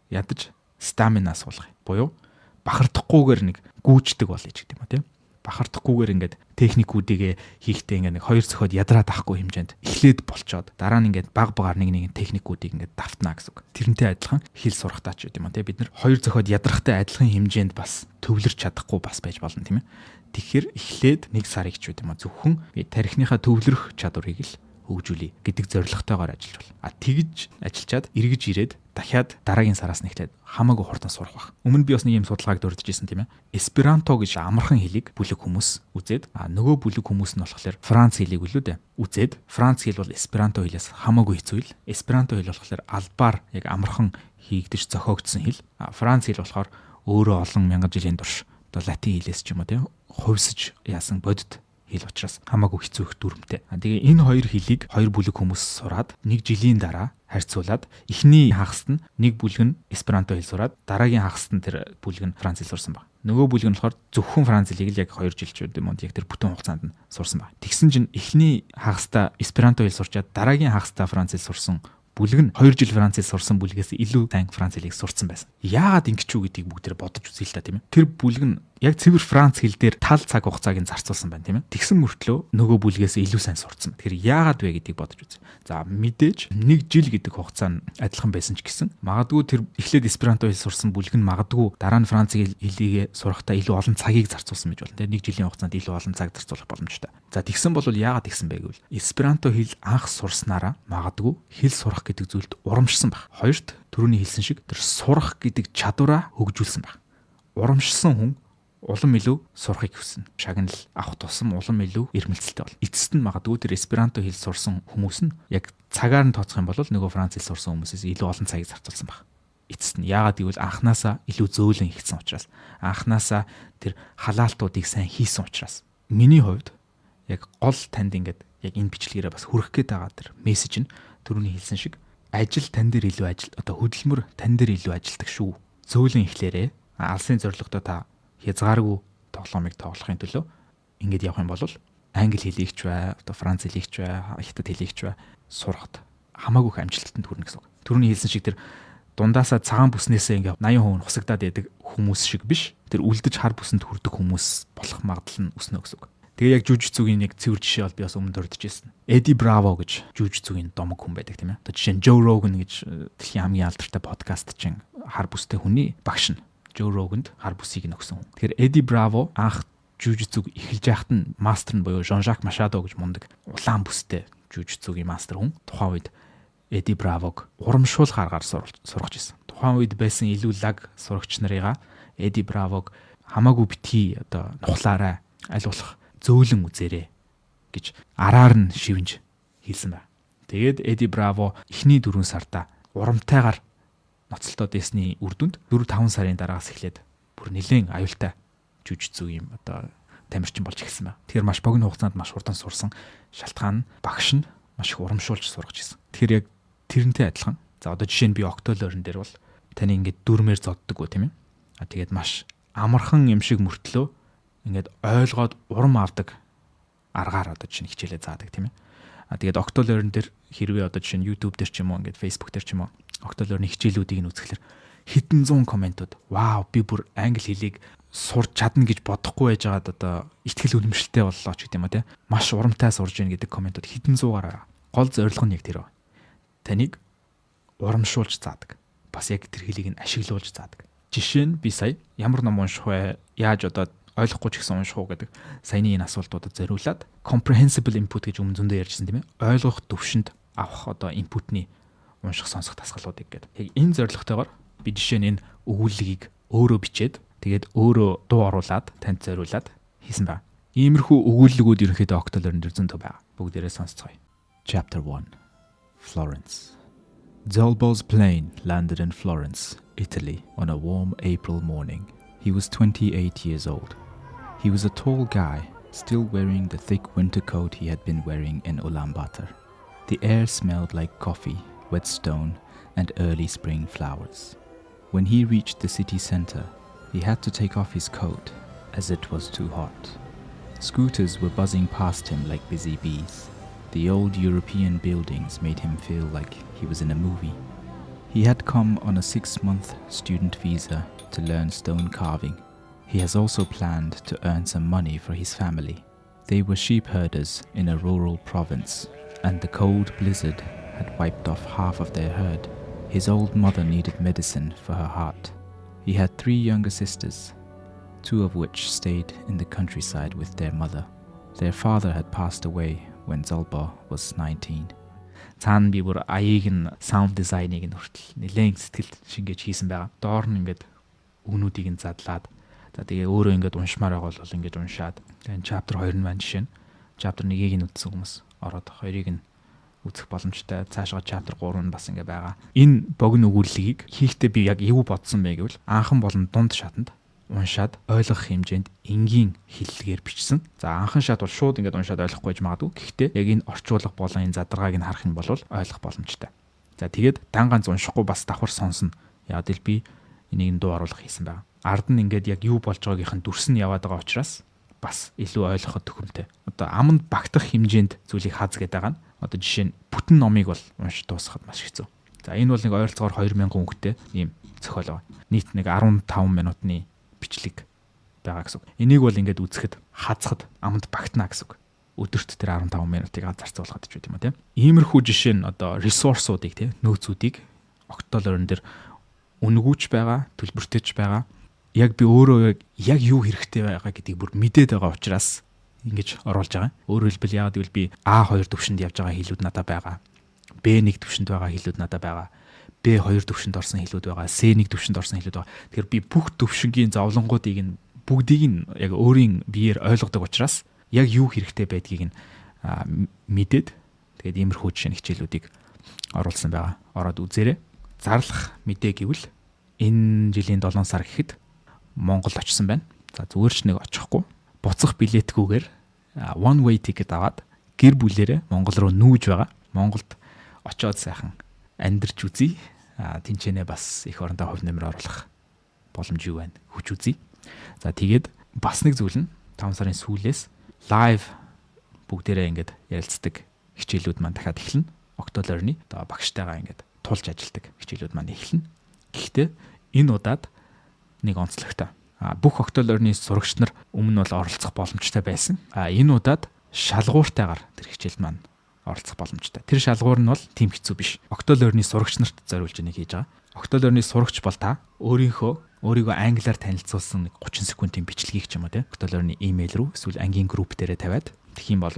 A: ядаж stamina суулгах. Буюу бахардахгүйгээр нэг гүйждэг болъё ч гэдэг юм а, тийм, бахардахгүйгээр ингээд техникүүдийг хийхдээ ингээд нэг хоёр цохиод ядраад авахгүй хэмжээнд эхлээд болчоод дараа нь ингээд баг багаар нэг нэгэн техникүүдийг ингээд давтнаа гэсэн үг. Тэрнтэй адилхан хэл сурахтаа ч гэдэг юм а, тийм, бид нар хоёр цохиод ядрахтай адилхан хэмжээнд бас төвлөрч чадахгүй бас байж болно, тийм ээ. Тэгэхээр эхлээд нэг сарыг ч гэдэг юм а, зөвхөн би тархиныхаа төвлөрөх чадварыг л хөгжүүлье гэдэг зорилготойгоор ажиллаж байна. А тэгж ажиллачаад эргэж ирээд дахиад дараагийн сараас нэхлээд хамаагүй хурдан сурах байх. Өмнө би бас нэг юм судалгааг дурдж ирсэн, тийм ээ. Эсперанто гэж амархан хэлийг бүлэг хүмүүс үзээд, а нөгөө бүлэг хүмүүс нь болохоор Франц хэлийг үлээ дээ. Үзээд Франц хэл бол эсперанто хэлээс хамаагүй хэцүү хэл. Эсперанто хэл болохоор албаар яг амархан хийгдэж зохиогдсон хэл. А Франц хэл болохоор өөрөө олон мянган жилийн турш одоо латин хэлээс ч юм уу, тийм, хувьсаж яасан бодит хэл учраас хамаагүй хэцүү их дүрмтэй. Тэгээ энэ хоёр хэлийг хоёр бүлэг хүмүүс сураад нэг жилийн дараа харьцуулаад эхний хагаст нь нэг бүлэг нь эсперанто хэл сураад, дараагийн хагаст нь тэр бүлэг нь франц хэл сурсан баг. Нөгөө бүлэг нь болохоор зөвхөн франц хэлийг л яг 2 жил ч юм уу яг тэр бүтэн хугацаанд нь сурсан баг. Тэгсэн чинь эхний хагастаа эсперанто хэл сурчаад дараагийн хагастаа франц хэл сурсан Бүлэг нь 2 жил Франц хэл сурсан бүлгээс илүү сайн Франц хэлийг сурцсан байсан. Яагаад ингэж үү гэдгийг бүгдээр бодож үзье л та, тийм ээ. Тэр бүлэг нь яг цэвэр Франц хэл дээр тал цаг хугацааг нь зарцуулсан байна, тийм ээ. Тэгсэн мөртлөө нөгөө бүлгээс илүү сайн сурцсан. Тэгэхээр яагаад вэ гэдгийг бодож үзье. За, мэдээж нэг жил гэдэг хугацаа нь адилхан байсан ч гэсэн магадгүй тэр эхлээд эсперанто хэл сурсан бүлэг нь магадгүй дараа нь Франц хэлийг сурахдаа илүү олон цагийг зарцуулсан гэж болно. Тэр нэг жилийн хугацаанд илүү олон цаг зарцуулах боломжтой. За, тэгсэн бол яагаад тэгсэн бэ гэвэл эсперанто хэл анх сурснараа магадгүй хэл сурах гэдэг зүйлд урамшсан байх. Хоёрт, түрүүний хэлсэн шиг тэр сурах гэдэг чадвараа хөгжүүлсэн байх. Урамшсан хүн улам илүү сурахыг хүснэ. Шагнал авах тусам улам илүү эрмэлзэлтэй бол. Эцэст нь магадгүй тэр эсперанто хэл сурсан хүмүүс нь яг цагаар нь тооцох юм бол нөгөө франц хэл сурсан хүмүүсээс илүү олон цагийг зарцуулсан байх. Эцэст нь яагаад гэвэл анханасаа илүү зөөлөн ихсэн учраас, анханасаа тэр халаалтуудыг сайн хийсэн учраас. Миний хувьд яг гол танд ингээд яг энэ бичлэгээрээ бас хүргэх гээд байгаа тэр мессеж нь түрүүний хэлсэн шиг ажил тань дээр илүү ажил, одоо хөдөлмөр тань дээр илүү ажилдаг шүү. Зөөлөн эхлээрээ, алсын зорилгодоо та хязгааргүй тоглоомыг тоглохын төлөө ингэж явах юм бол англи хэлийг ч бай, одоо франц хэлийг ч бай, хятад хэлийг ч бай сурахад хамаагүй их амжилтанд хүрнэ гэсэн үг. Түрүүний хэлсэн шиг тэр дундаасаа цагаан бүснээсээ ингээ 80% нь хусагдаад байдаг хүмүүс шиг биш. Тэр үлдэж хар бүсэнд хүрдэг хүмүүс болох магадлал нь өснө гэсэн үг. Тэгээ яг жүжицүгийн нэг цэвэр жишээ бол би бас өмнө дурдж ирсэн. Эди Браво гэж жүжицүгийн домог хүн байдаг, тийм ээ. Одоо жишээ нь Joe Rogan гэж дэлхийн хамгийн алдартай подкаст чинь хар бүстэй хүний багш нь. Joe Rogan-д хар бүсийг нөхсөн хүн. Тэгэхээр Эди Браво анх жүжицүг эхэлж байхад нь мастер нь буюу Жон-Жак Машадо гэж мундаг улаан бүстэй жүжицүгийн мастер хүн тухайн үед Эди Бравог урамшуулах аргаар сургаж ирсэн. Тухайн үед байсан илүү лаг сурагч нарыгаа Эди Бравог хамаагүй битгий одоо нухлаарай, аль болох зөөлөн үзээрэй гэж араар нь шивнж хэлсэн байна. Тэгээд Эди Браво эхний 4 сарда урамтайгаар ноцолтоод ясны үр дүнд 4 5 сарын дараагаас эхлээд бүр нэлээд аюултай жүжицүү юм одоо тамирчин болж эхэлсэн байна. Тэгэхээр маш богино хугацаанд маш хурдан сурсан шалтгаан нь багш нь маш их урамшуулж сургаж ирсэн. Тэгэхээр яг тэрнтэй адилхан. За, одоо жишээ нь би Octolearn дээр бол таны ингээд дүрмээр зоддоггүй, тийм ээ. А тэгээд маш амархан юм шиг мөртлөө ингээд ойлгоод урам авдаг аргаар одоо жишээ нь хичээлээ заадаг, тийм ээ. А тэгээд Octolearn дээр хэрвээ одоо жишээ нь YouTube дээр ч юм уу, ингээд Facebook дээр ч юм уу Octolearn хичээлүүдийг нь үзэхлээр хэдэн зуун комментууд "Вау, би бүр англи хэлийг сурч чадна гэж бодохгүй байжгаад одоо итгэл үнэмшилтэй боллоо" ч гэдэг юм уу, те. Маш урамтай сурж гин гэдэг комментууд хэдэн зуугаар байгаа. Гол зорилго нь яг тэр ба. Таныг урамшуулж заадаг. Бас яг тэр хэлийг нь ашиглуулж заадаг. Жишээ нь би сая ямар ном унших вэ? Яаж одоо ойлгохгүй ч гэсэн унших уу гэдэг саяны энэ асуултуудад зориулаад comprehensible input гэж өмнө зөндөө ярьжсэн, тийм ээ. Ойлгох төвшөнд авах одоо input-ний унших, сонсох дасгалуудыг гэдэг. Яг энэ зорилготойгоор би жишээ нь энэ өгүүллэгийг өөрөө бичээд, тэгээд өөрөө дуу оруулаад танд зориулаад хийсэн байна. Иймэрхүү өгүүллэгүүд ерөнхийдөө Octolearn дээр зөндөө байгаа. Бүгдээрээ сонсцгоё. Chapter 1. Florence. Zolbo's plane landed in Florence, Italy on a warm April morning. He was 28 years old. He was a tall guy, still wearing the thick winter coat he had been wearing in Ulaanbaatar. The air smelled like coffee, wet stone, and early spring flowers. When he reached the city center, he had to take off his coat, as it was too hot. Scooters were buzzing past him like busy bees. The old European buildings made him feel like he was in a movie. He had come on a 6-month student visa to learn stone carving. He has also planned to earn some money for his family. They were sheep herders in a rural province, and the cold blizzard had wiped off half of their herd. His old mother needed medicine for her heart. He had three younger sisters, two of which stayed in the countryside with their mother. Their father had passed away when Zolbo was 19. Цаана би бүр аяыг нь sound design-ыг нь хүртэл нэлээд сэтгэл шингээж хийсэн байгаа. Доор нь ингээд үгнүүдийг нь задлаад, за, тэгээ өөрөө ингээд уншмаар байгаа бол ингээд уншаад, тэгээ chapter 2 нь байна жишээ нь. Chapter 1-ийг нь үзсэн хүмүүс ороод 2-ыг нь үзэх боломжтой. Цаашгаа chapter 3 нь бас ингээ байгаа. Энэ богино өгүүллэгийг хийхдээ би яг юу бодсон бэ гэвэл анхан болон дунд шатанд уншаад ойлгох хэмжээнд энгийн хэллэгээр бичсэн. За, анхан шат бол шууд ингээд уншаад ойлгохгүй байж магадгүй. Гэхдээ яг энэ орчуулга болон энэ задаргааг нь харах юм бол ойлгох боломжтой. За, тэгээд дан ганц уншихгүй бас давхар сонсно. Яг л би энийг нь дуу оруулах хийсэн байгаа. Ард нь ингээд яг юу болж байгаагийнх нь дүрс нь яваад байгаа учраас бас илүү ойлгоход төхөмтэй. Одоо аманд багтах хэмжээнд зүйлийг хаз гэдэг байгаа нь одоо жишээ нь бүтэн номыг бол уншиж дуусгахад маш хэцүү. За, энэ бол нэг ойролцоогоор 2000 үгтэй ийм зохиол байгаа. Нийт нэг 15 минутны бичлэг байгаа гэсэн үг. Энийг бол ингээд үзэхэд, хазахад аманд багтана гэсэн үг. Өдөрт тэр 15 минутыг зарцуулахад ч юм уу, тийм. Иймэрхүү жишээ нь одоо resource уудыг, тийм, нөөцүүдийг Octolearn дээр үнэгүйч байгаа, төлбөртэйч байгаа. Яг би өөрөө яг юу хэрэгтэй байгаа гэдгийг бүр мэдээд байгаа учраас ингэж оруулж байгаа. Өөрөөр хэлбэл, яагаад гэвэл би А2 төвшөнд явж байгаа хэлүүд надад байгаа. B1 төвшөнд байгаа хэлүүд надад байгаа. B2 төвшөнд орсон хэлүүд байгаа. C1 төвшөнд орсон хэлүүд байгаа. Тэгэхээр би бүх төвшингийн зовлонгуудыг нь бүгдийг нь яг өөрийн биеэр ойлгодог учраас яг юу хэрэгтэй байдгийг нь мэдээд, тэгээд иймэрхүү жишээ нь хичээлүүдийг оруулсан байгаа. Ороод үзээрэй. Зарлах мэдээ гэвэл энэ жилийн 7 сар гэхэд Монгол очсон байна. За, зүгээр ч нэг очихгүй. Буцах билетгүйгээр one way ticket аваад гэр бүлээрээ Монгол руу нүүж байгаа. Монголд очиод сайхан амьдарч үзье. А тэнчэнэ бас эх орондоо хувь нэмэр оруулах боломж юу байна? Хүч үзье. За, тэгээд бас нэг зүйл нь 5 сарын сүүлээс live бүгдээрээ ингээд ярилцдаг хичээлүүд маань дахиад эхэлнэ. Octolearn-ы одоо багштайгаа ингээд тулж ажилладаг хичээлүүд маань эхэлнэ. Гэхдээ энэ удаад нэг онцлогтой. А бүх Octolearn-ы сурагч нар өмнө нь бол оролцох боломжтой байсан. А энэ удаад шалгууртайгаар тэр хичээлд маань оролцох боломжтой. Тэр шалгуур нь бол тийм хэцүү биш. Octolearn-ы сурагч нарт зориулж нэг хийж байгаа. Octolearn-ы сурагч бол та өөрийнхөө өөрийгөө англиар танилцуулсан нэг 30 секундын бичлэгийг ч юм уу, те, Octolearn-ы имэйл рүү эсвэл ангийн групп дээрээ тавиад тэгэх юм бол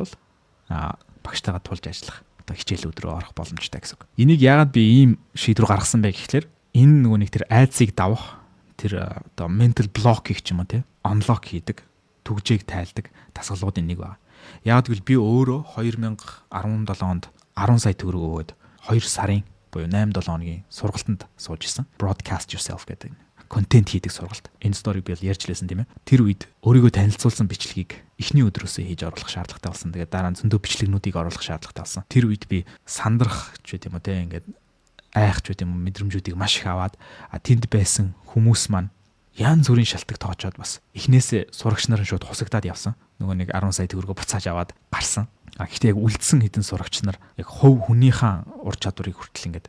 A: багштайгаа тулж ажиллах одоо хичээлүүд рүү орох боломжтой гэсэн үг. Энийг яагаад би ийм шийдвэр гаргасан бэ гэхлээр энэ нөгөө нэг тэр айдсыг давах, тэр одоо mental block гэх юм уу, те, unlock хийдэг, түгжээг тайлдаг дасгалуудын нэг байна. Яагаад гэвэл би өөрөө 2017 онд 10 сая төгрөг өгөөд 2 сарын буюу 8 7 хоногийн сургалтанд сууж исэн. Broadcast yourself гэдэг контент хийдэг сургалт. Энэ story г би бол ярьж лээсэн, тийм ээ. Тэр үед өөрийгөө танилцуулсан бичлэгийг эхний өдрөөсөө хийж оруулах шаардлагатай болсон. Тэгээд дараа нь зөндөө бичлэгнүүдийг оруулах шаардлагатай болсон. Тэр үед би сандрах ч байт юм уу, те, ингээд айх ч байт юм уу, мэдрэмжүүдийг маш их аваад, а тэнд байсан хүмүүс маань янз бүрийн шалтгаан тоочоод бас эхнээсээ сурагч нар нь шууд хусагдаад явсан. Нөгөө нэг 10 сая төгрөгөө буцааж аваад гарсан. А гэхдээ яг үлдсэн хэдэн сурагч нар яг хувь хүнийхээ ур чадварыг хүртэл ингээд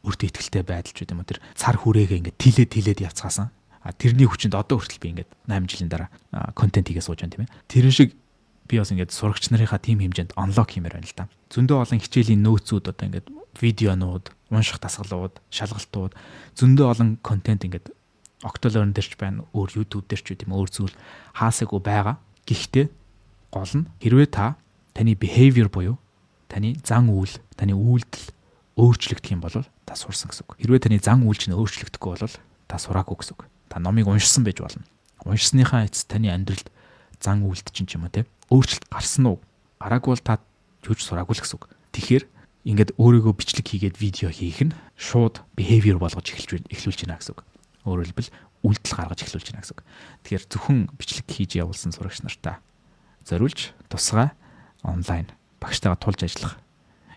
A: өөртөө итгэлтэй байдалч байт юм уу, тэр цар хүрээгээ ингээд тилээд тилээд явцгаасан. А тэрний хүчинд одоо хүртэл би ингээд 8 жилийн дараа контент хийгээ сууж байна, тийм ээ. Тэрэн шиг би бас ингээд сурагч нарынхаа тийм хэмжээнд unlock хиймээр байна л да. Зөндөө олон хичээлийн нөөцүүд, одоо ингээд видеонууд, унших дасгалууд, шалгалтууд, зөндөө олон контент ингээд Octolearn дээр ч байна, өөр YouTube дээр ч юм, өөр зүйл хаасаагүй байгаа. Гэхдээ гол нь хэрвээ та таны behavior буюу таны зан үйл, таны үйлдэл өөрчлөгдөх юм бол та сурсан гэсэн үг. Хэрвээ таны зан үйл чинь өөрчлөгдөхгүй бол та сураагүй гэсэн үг. Та номыг уншсан байж болно. Уншсныхаа эцэст таны амьдралд зан үйлд чинь ч юм уу, те, өөрчлөлт гарсан уу? Гараагүй бол та юуж сураагүй л гэсэн үг. Тэгэхээр ингээд өөрийгөө бичлэг хийгээд видео хийх нь шууд behavior болгож эхэлж эхлүүлж байна гэсэн үг. Өөрөөр хэлбэл, үйлдэл гаргаж эхлүүлж байна гэсэн үг. Тэгэхээр зөвхөн бичлэг хийж явуулсан сурагч нартаа зориулж тусгай онлайн багштайгаа тулж ажиллах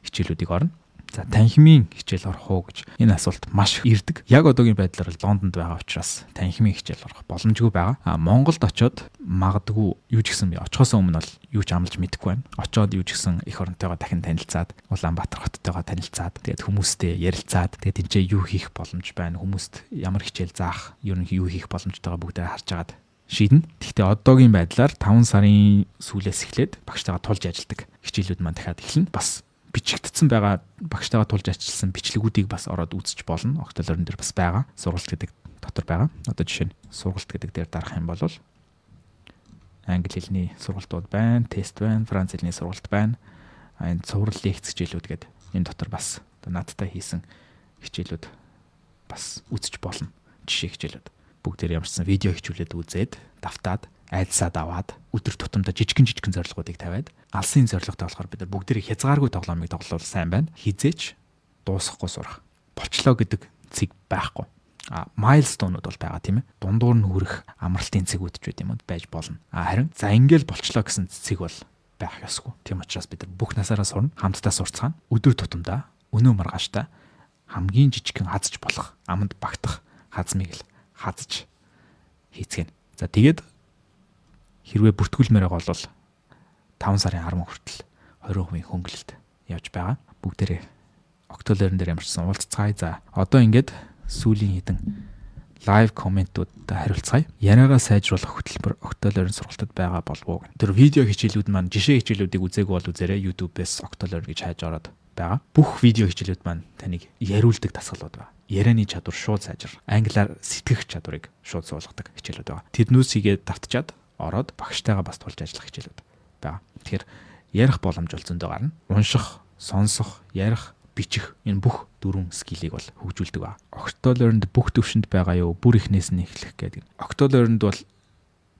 A: хичээлүүдийг орно. За, танхимын хичээл орох уу гэж энэ асуулт маш их ирдэг. Яг одоогийн байдлаар Лондонд байгаа учраас танхимын хичээл орох боломжгүй байгаа. А Монголд очиод магадгүй юу ч гэсэн би очихоос өмнө бол юу ч амлаж мэдэхгүй байна. Очиод юу ч гэсэн эх оронтойгоо дахин танилцаад, Улаанбаатар хоттойгоо танилцаад, тэгээд хүмүүстэй ярилцаад, тэгээд тэнцээ юу хийх боломж байна, хүмүүст ямар хичээл заах, ер нь юу хийх боломжтойгоо бүгдээ харж агаад шийднэ. Гэхдээ одоогийн байдлаар 5 сарын сүүлээс эхлээд багштайгаа тулж ажилладаг хичээлүүд маань дахиад эхэлнэ. Бас бичигдсэн байгаа багштайгаа тулж ажилласан бичлэгүүдийг бас ороод үзэж болно. Octolearn дээр бас байгаа. Сургалт гэдэг дотор байгаа. Одоо жишээ нь сургалт гэдэг дээр дарах юм бол англи хэлний сургалтууд байна, тест байна, франц хэлний сургалт байна. А энэ цуврал, лекц хичээлүүд гэдэг энэ дотор бас одоо надтай хийсэн хичээлүүд бас үзэж болно. Жишээ хичээлүүд. Бүгдээр ямарчсан видео хичүүлээд үзээд, давтаад, айдсаад аваад, өдөр тутамдаа жижигэн жижигэн зорилгоудыг тавиад, алсын зорилготой болохоор бид нар бүгдээрээ хязгааргүй тоглоомыг тоглол сайн байна. Хизээч дуусахгүй сурах. Болчлоо гэдэг цэг байхгүй. А milestone ууд бол байгаа, тийм ээ. Дундуур нь хүрэх амралтын цэгүүд ч байт юм уу, байж болно. А харин за ингээл болчлоо гэсэн цэг бол байх ёсгүй. Тийм учраас бид нар бүх насаараа сурна, хамтдаа сурцгаана. Өдөр тутамдаа өнөө маргааштай хамгийн жижигхэн хазаж болох, аманд багтах хазмыг л хазаж хийцгэнэ. За, тэгээд хэрвээ бүртгүүлмээр байгаа бол 5 сарын 10 хүртэл 20% хөнгөлөлт явж байгаа. Бүгдээрээ Octolearn Octolearn дээр ямарчсан уулзцгаая. За, одоо ингээд сүүлийн хэдэн live comment уудад хариулцгаая. Яриагаа сайжруулах хөтөлбөр Octolearn сургалтад байгаа болов уу? Тэр видео хичээлүүд маань, жишээ хичээлүүдийг үзээгүй бол үзээрэй. YouTube-ээс Octolearn гэж хайж ороод байгаа. Бүх видео хичээлүүд маань таныг яриулдаг дасгалууд байгаа. Ярианы чадвар шууд сайжир. Англиар сэтгэх чадварыг шууд суулгадаг хичээлүүд байгаа. Тэднүүсийгээ давтчаад ороод багштайгаа бас тулж ажиллах хичээлүүд байгаа. Тэгэхээр ярих боломж бол зөндөө гарна. Унших, сонсох, ярих, бичих, энэ бүх дөрвөн skill ийг бол хөгжүүлдэг ба. Octolearn-д бүх төвшөнд байгаа юу? Бүр эхнээс нь эхлэх гэдэг. Octolearn-д бол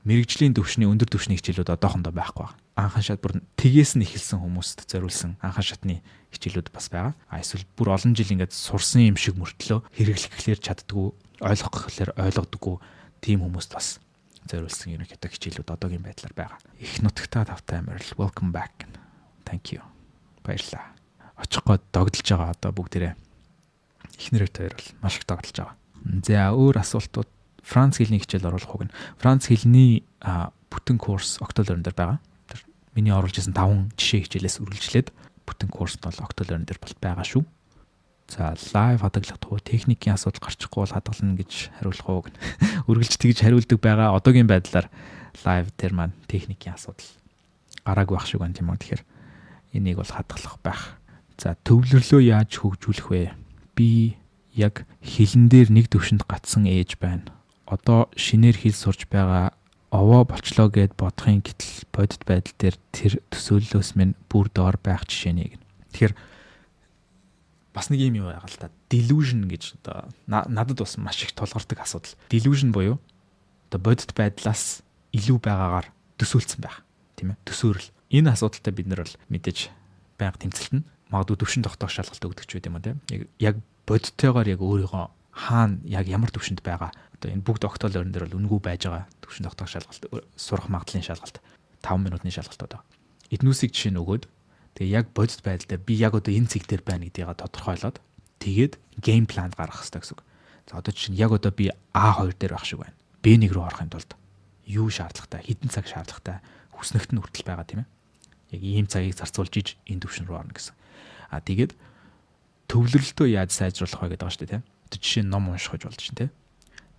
A: мэргэжлийн төвшний, өндөр төвшний хичээлүүд одоохондоо байхгүй байна. Анхан шат, бүр тгээс нь эхэлсэн хүмүүст зориулсан анхан шатны хичээлүүд бас байгаа. А эсвэл бүр олон жил ингээд сурсан юм шиг мөртлөө хэрэглэх гэхлээр чаддгүй, ойлгох гэхлээр ойлгодоггүй тийм хүмүүст бас зориулсан ерөнхийдөө хичээлүүд одоогийн байдлаар байгаа. Их нутагтаа тавтай морил, welcome back. Thank you. Баярлалаа. Очих гээд догдолж байгаа одоо бүгдээрээ. Эхнэрээ хоёр бол маш их догдолж байгаа. За, өөр асуултууд. Франц хэлний хичээл оруулах уу гэнэ. Франц хэлний бүтэн курс Octolearn дээр байгаа. Тэр миний оруулж исэн 5 жишээ хичээлээс үргэлжлээд бүтэн курс нь бол Octolearn дээр бол байгаа шүү. За, live хадгалах уу, техникийн асуудал гарчихгүй бол хадгална гэж хариулах уу гэнэ. Үргэлж тэгж хариулдаг байгаа. Одоогийн байдлаар live дээр маань техникийн асуудал гараагүй байх шиг байна, тийм үү. Тэгэхээр энийг бол хадгалах байх. За, төвлөрлөө яаж хөгжүүлэх вэ? Би яг хилэн дээр нэг төвшөнд гацсан ээж байна. Одоо шинээр хэл сурж байгаа, овоо болчлоо гэд бодохын гэтэл бодит байдал дээр тэр төсөөллөөс минь бүр доор байх жишээ нэг. Тэгэхээр бас нэг юм юу байгаа л та. Delusion гэж одоо надад бас маш их тулгардаг асуудал. Delusion буюу одоо бодит байдлаас илүү байгаагаар төсөөлсөн байх. Тийм ээ. Төсөөрөл. Энэ асуудалтай бид нар бол мэдээж байнга тэмцэлтэн. Магадгүй төвшин тогтоох шалгалт өгдөг ч байд юм уу, тийм. Яг бодиттойгоор яг өөрийгөө хаана, яг ямар төвшөнд байгаа, одоо энэ бүгд Octolearn дээр бол үнэгүй байж байгаа төвшин тогтоох шалгалт, сурах магадлалын шалгалт, 5 минутын шалгалтууд байгаа. Эднүүсийг жишээ нь өгөөд, тэгээ яг бодит байдал дээр би яг одоо энэ цэг дээр байна гэдгийг тодорхойлоод, тэгээд game plan гаргах хэрэгтэй гэсэн үг. За, одоо жишээ нь яг одоо би А2 дээр байх шиг байна. Б1 рүү орохын тулд юу шаардлагатай, хэдэн цаг шаардлагатай, хүснэгт нь хүртэл байгаа, тийм ээ. Яг ийм цагийг зарцуулж иж энэ төвшин рүү орно гэсэн. А тэгээд төвлөрөлтөө яаж сайжруулах вэ гэдэг байгаа шүү дээ, тийм. Одоо жишээ нь ном унших гэж болж чинь, тийм.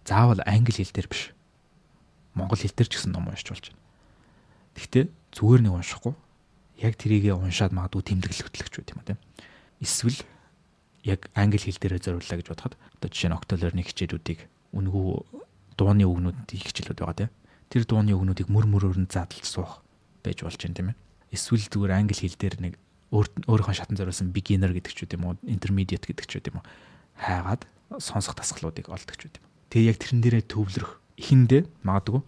A: Заавал англи хэл дээр биш. Монгол хэл дээр ч гэсэн ном уншиж болж байна. Гэхдээ зүгээр нэг уншихгүй, яг тэрийгэ уншаад магадгүй тэмдэглэл хөтлөгч байт юм а, тийм. Эсвэл яг англи хэл дээрээ зориуллаа гэж бодоход одоо жишээ нь Octolearn хичээлүүдийг, үнэгүй дууны үгнүүд их хичээлүүд байгаа, тийм. Тэр дууны үгнүүдийг мөр мөрөөр нь задлж суух байж болж байна, тийм ээ. Эсвэл зүгээр англи хэл дээр нэг өөрийнхөө шатан зориулсан beginner гэдэг ч юм уу, intermediate гэдэг ч юм уу хайгаад сонсох дасгалуудыг олдог ч юм. Тэгээ яг тэрэн дээрээ төвлөрөх. Эхэндээ магадгүй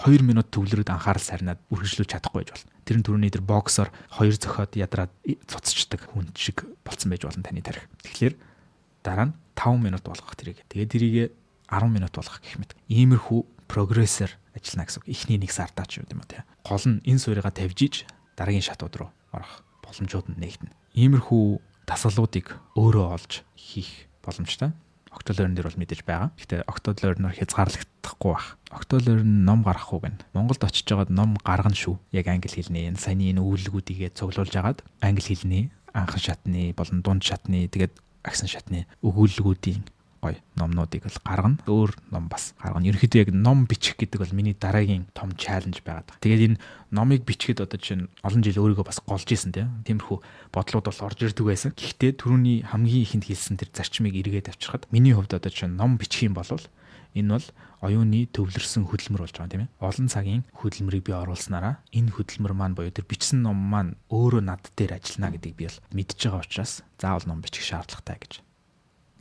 A: 2 минут төвлөрөөд анхаарал сарнаад үргэлжлүүлж чадахгүй байж болно. Тэр нь түрүүний тэр боксоор хоёр зөхиод ядраад цуцчдаг хүн шиг болцсон байж болно таны тарих. Тэгэхээр дараа нь 5 минут болгох тэрийг. Тэгээд тэрийг 10 минут болгох гэх мэт. Иймэрхүү прогрессор ажиллана гэсэн үг. Эхний нэг сардаа ч юм уу, тий. Гол нь энэ суурьгаа тавьж иж дараагийн шатууд руу орох боломжууд нь нээгдэнэ. Иймэрхүү дасгалуудыг өөрөө олж хийх боломжтой. Octolearn дээр бол мэдээж байгаа. Гэхдээ Octolearn-оор хязгаарлагдахгүй байх. Octolearn ном гаргах уу гэнэ. Монголд очиж байгаад ном гаргана шүү. Яг англи хэлний энэ саяны энэ өгүүлбэрүүдийгээ цуглуулж агаад англи хэлний анхан шатны болон дунд шатны, тэгээд агсан шатны өгүүлбэрүүдийн гоё номнуудыг бол гаргана. Өөр ном бас гаргана. Ерөнхийдөө яг ном бичих гэдэг бол миний дараагийн том challenge байгаад байгаа. Тэгээд энэ номыг бичихэд одоо чинь олон жил өөрийгөө бас голж исэн, тийм. Тиймэрхүү бодлууд бол орж ирдэг байсан. Гэхдээ түрүүний хамгийн ихэнд хэлсэн тэр зарчмыг эргээд авчирхад миний хувьд одоо чинь ном бичих юм бол энэ бол оюуны төвлөрсөн хөдөлмөр болж байгаа, тийм ээ. Олон цагийн хөдөлмөрийг би оруулснараа энэ хөдөлмөр маань буюу тэр бичсэн ном маань өөрөө над дээр ажиллана гэдгийг би бол мэдж байгаа учраас заавал ном бичих шаардлагатай гэж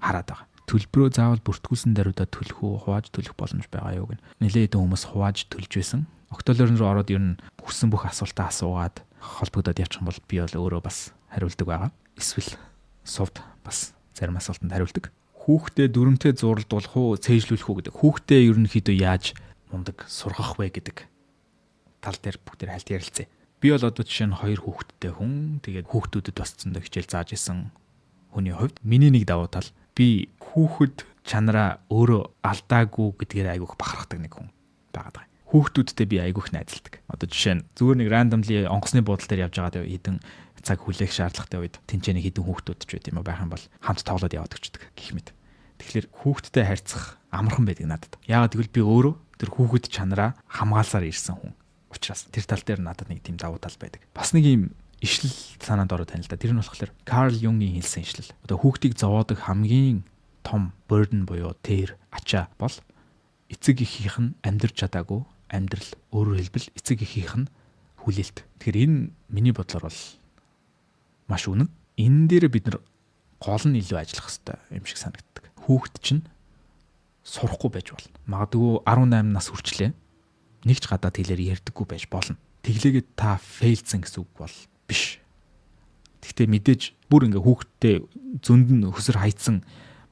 A: хараад байгаа. Төлбөрөө заавал бүртгүүлсэн даруйдаа төлөх үү, хувааж төлөх боломж байгаа юу гэнэ. Нэлээд хэдэн хүмүүс хувааж төлж байсан. Octolearn руу ороод ер нь хүссэн бүх асуултаа асуугаад холбогдоод явчих юм бол би бол өөрөө бас хариулдаг байгаа. Эсвэл сувд бас зарим асуултанд хариулдаг. Хүүхдээ дүрмтэй зууралдуулах уу, цээжлүүлэх үү гэдэг. Хүүхдээ ерөнхийдөө яаж мундаг сургах вэ гэдэг тал дээр бүгд хальт ярилцъя. Би бол одоо жишээ нь хоёр хүүхэдтэй хүн. Тэгээд хүүхдүүдэд бас зөндөө хичээл зааж исэн хүний хувьд миний нэг давуу тал, би хүүхэд чанараа өөрөө алдаагүй гэдгээр айгүйх бахархдаг нэг хүн байгаад байгаа. Хүүхдүүдтэй би айгүйх найзалдаг. Одоо жишээ нь зүгээр нэг randomly онгоцны буудлын дээр явж байгаа хэдэн цаг хүлээх шаардлагатай үед тэнцээний хэдэн хүүхдүүд ч байт юм уу байх юм бол хамт тоглоод яваад өчтдөг гэх мэт. Тэгэхээр хүүхдтэй харьцах амархан байдаг надад. Яагаад гэвэл би өөрөө тэр хүүхэд чанараа хамгаалсаар ирсэн хүн учраас тэр тал дээр надад нэг тийм давуу тал байдаг. Бас нэг юм ишлэл санаанд ороод байна л да. Тэр нь болохоор Карл Юнгийн хэлсэн ишлэл. Одоо хүүхдийг зовоодог хамгийн том burden буюу тэр ачаа бол эцэг эхийнх нь амьдрч чадаагүй амьдрал, өөрөөр хэлбэл эцэг эхийнх нь хүлээлт. Тэгэхээр энэ миний бодлоор бол маш үнэн. Энэ дээр бид нар гол нь илүү ажиллах хэрэгтэй юм шиг санагддаг. Хүүхэд чинь сурахгүй байж болно. Магадгүй 18 нас хүрчлээ. Нэг ч гадаад хэлээр ярьдаггүй байж болно. Тэглээгээд та fail-дсэн гэсэн үг бол биш. Гэхдээ мэдээж бүр ингээ хүүхэдтэй зөнд нь хөсөр хайцсан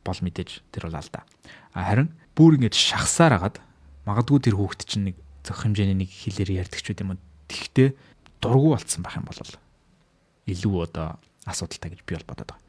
A: бол мэдээж тэр бол алдаа. А харин бүр ингээд шахсаар агаад магадгүй тэр хүүхэд чинь нэг зөх хэмжээний нэг хэлээр ярьдаг ч юм уу. Тэгвэл дургу болцсон байх юм бол илүү одоо асуудалтай гэж би бол бодоод байгаа.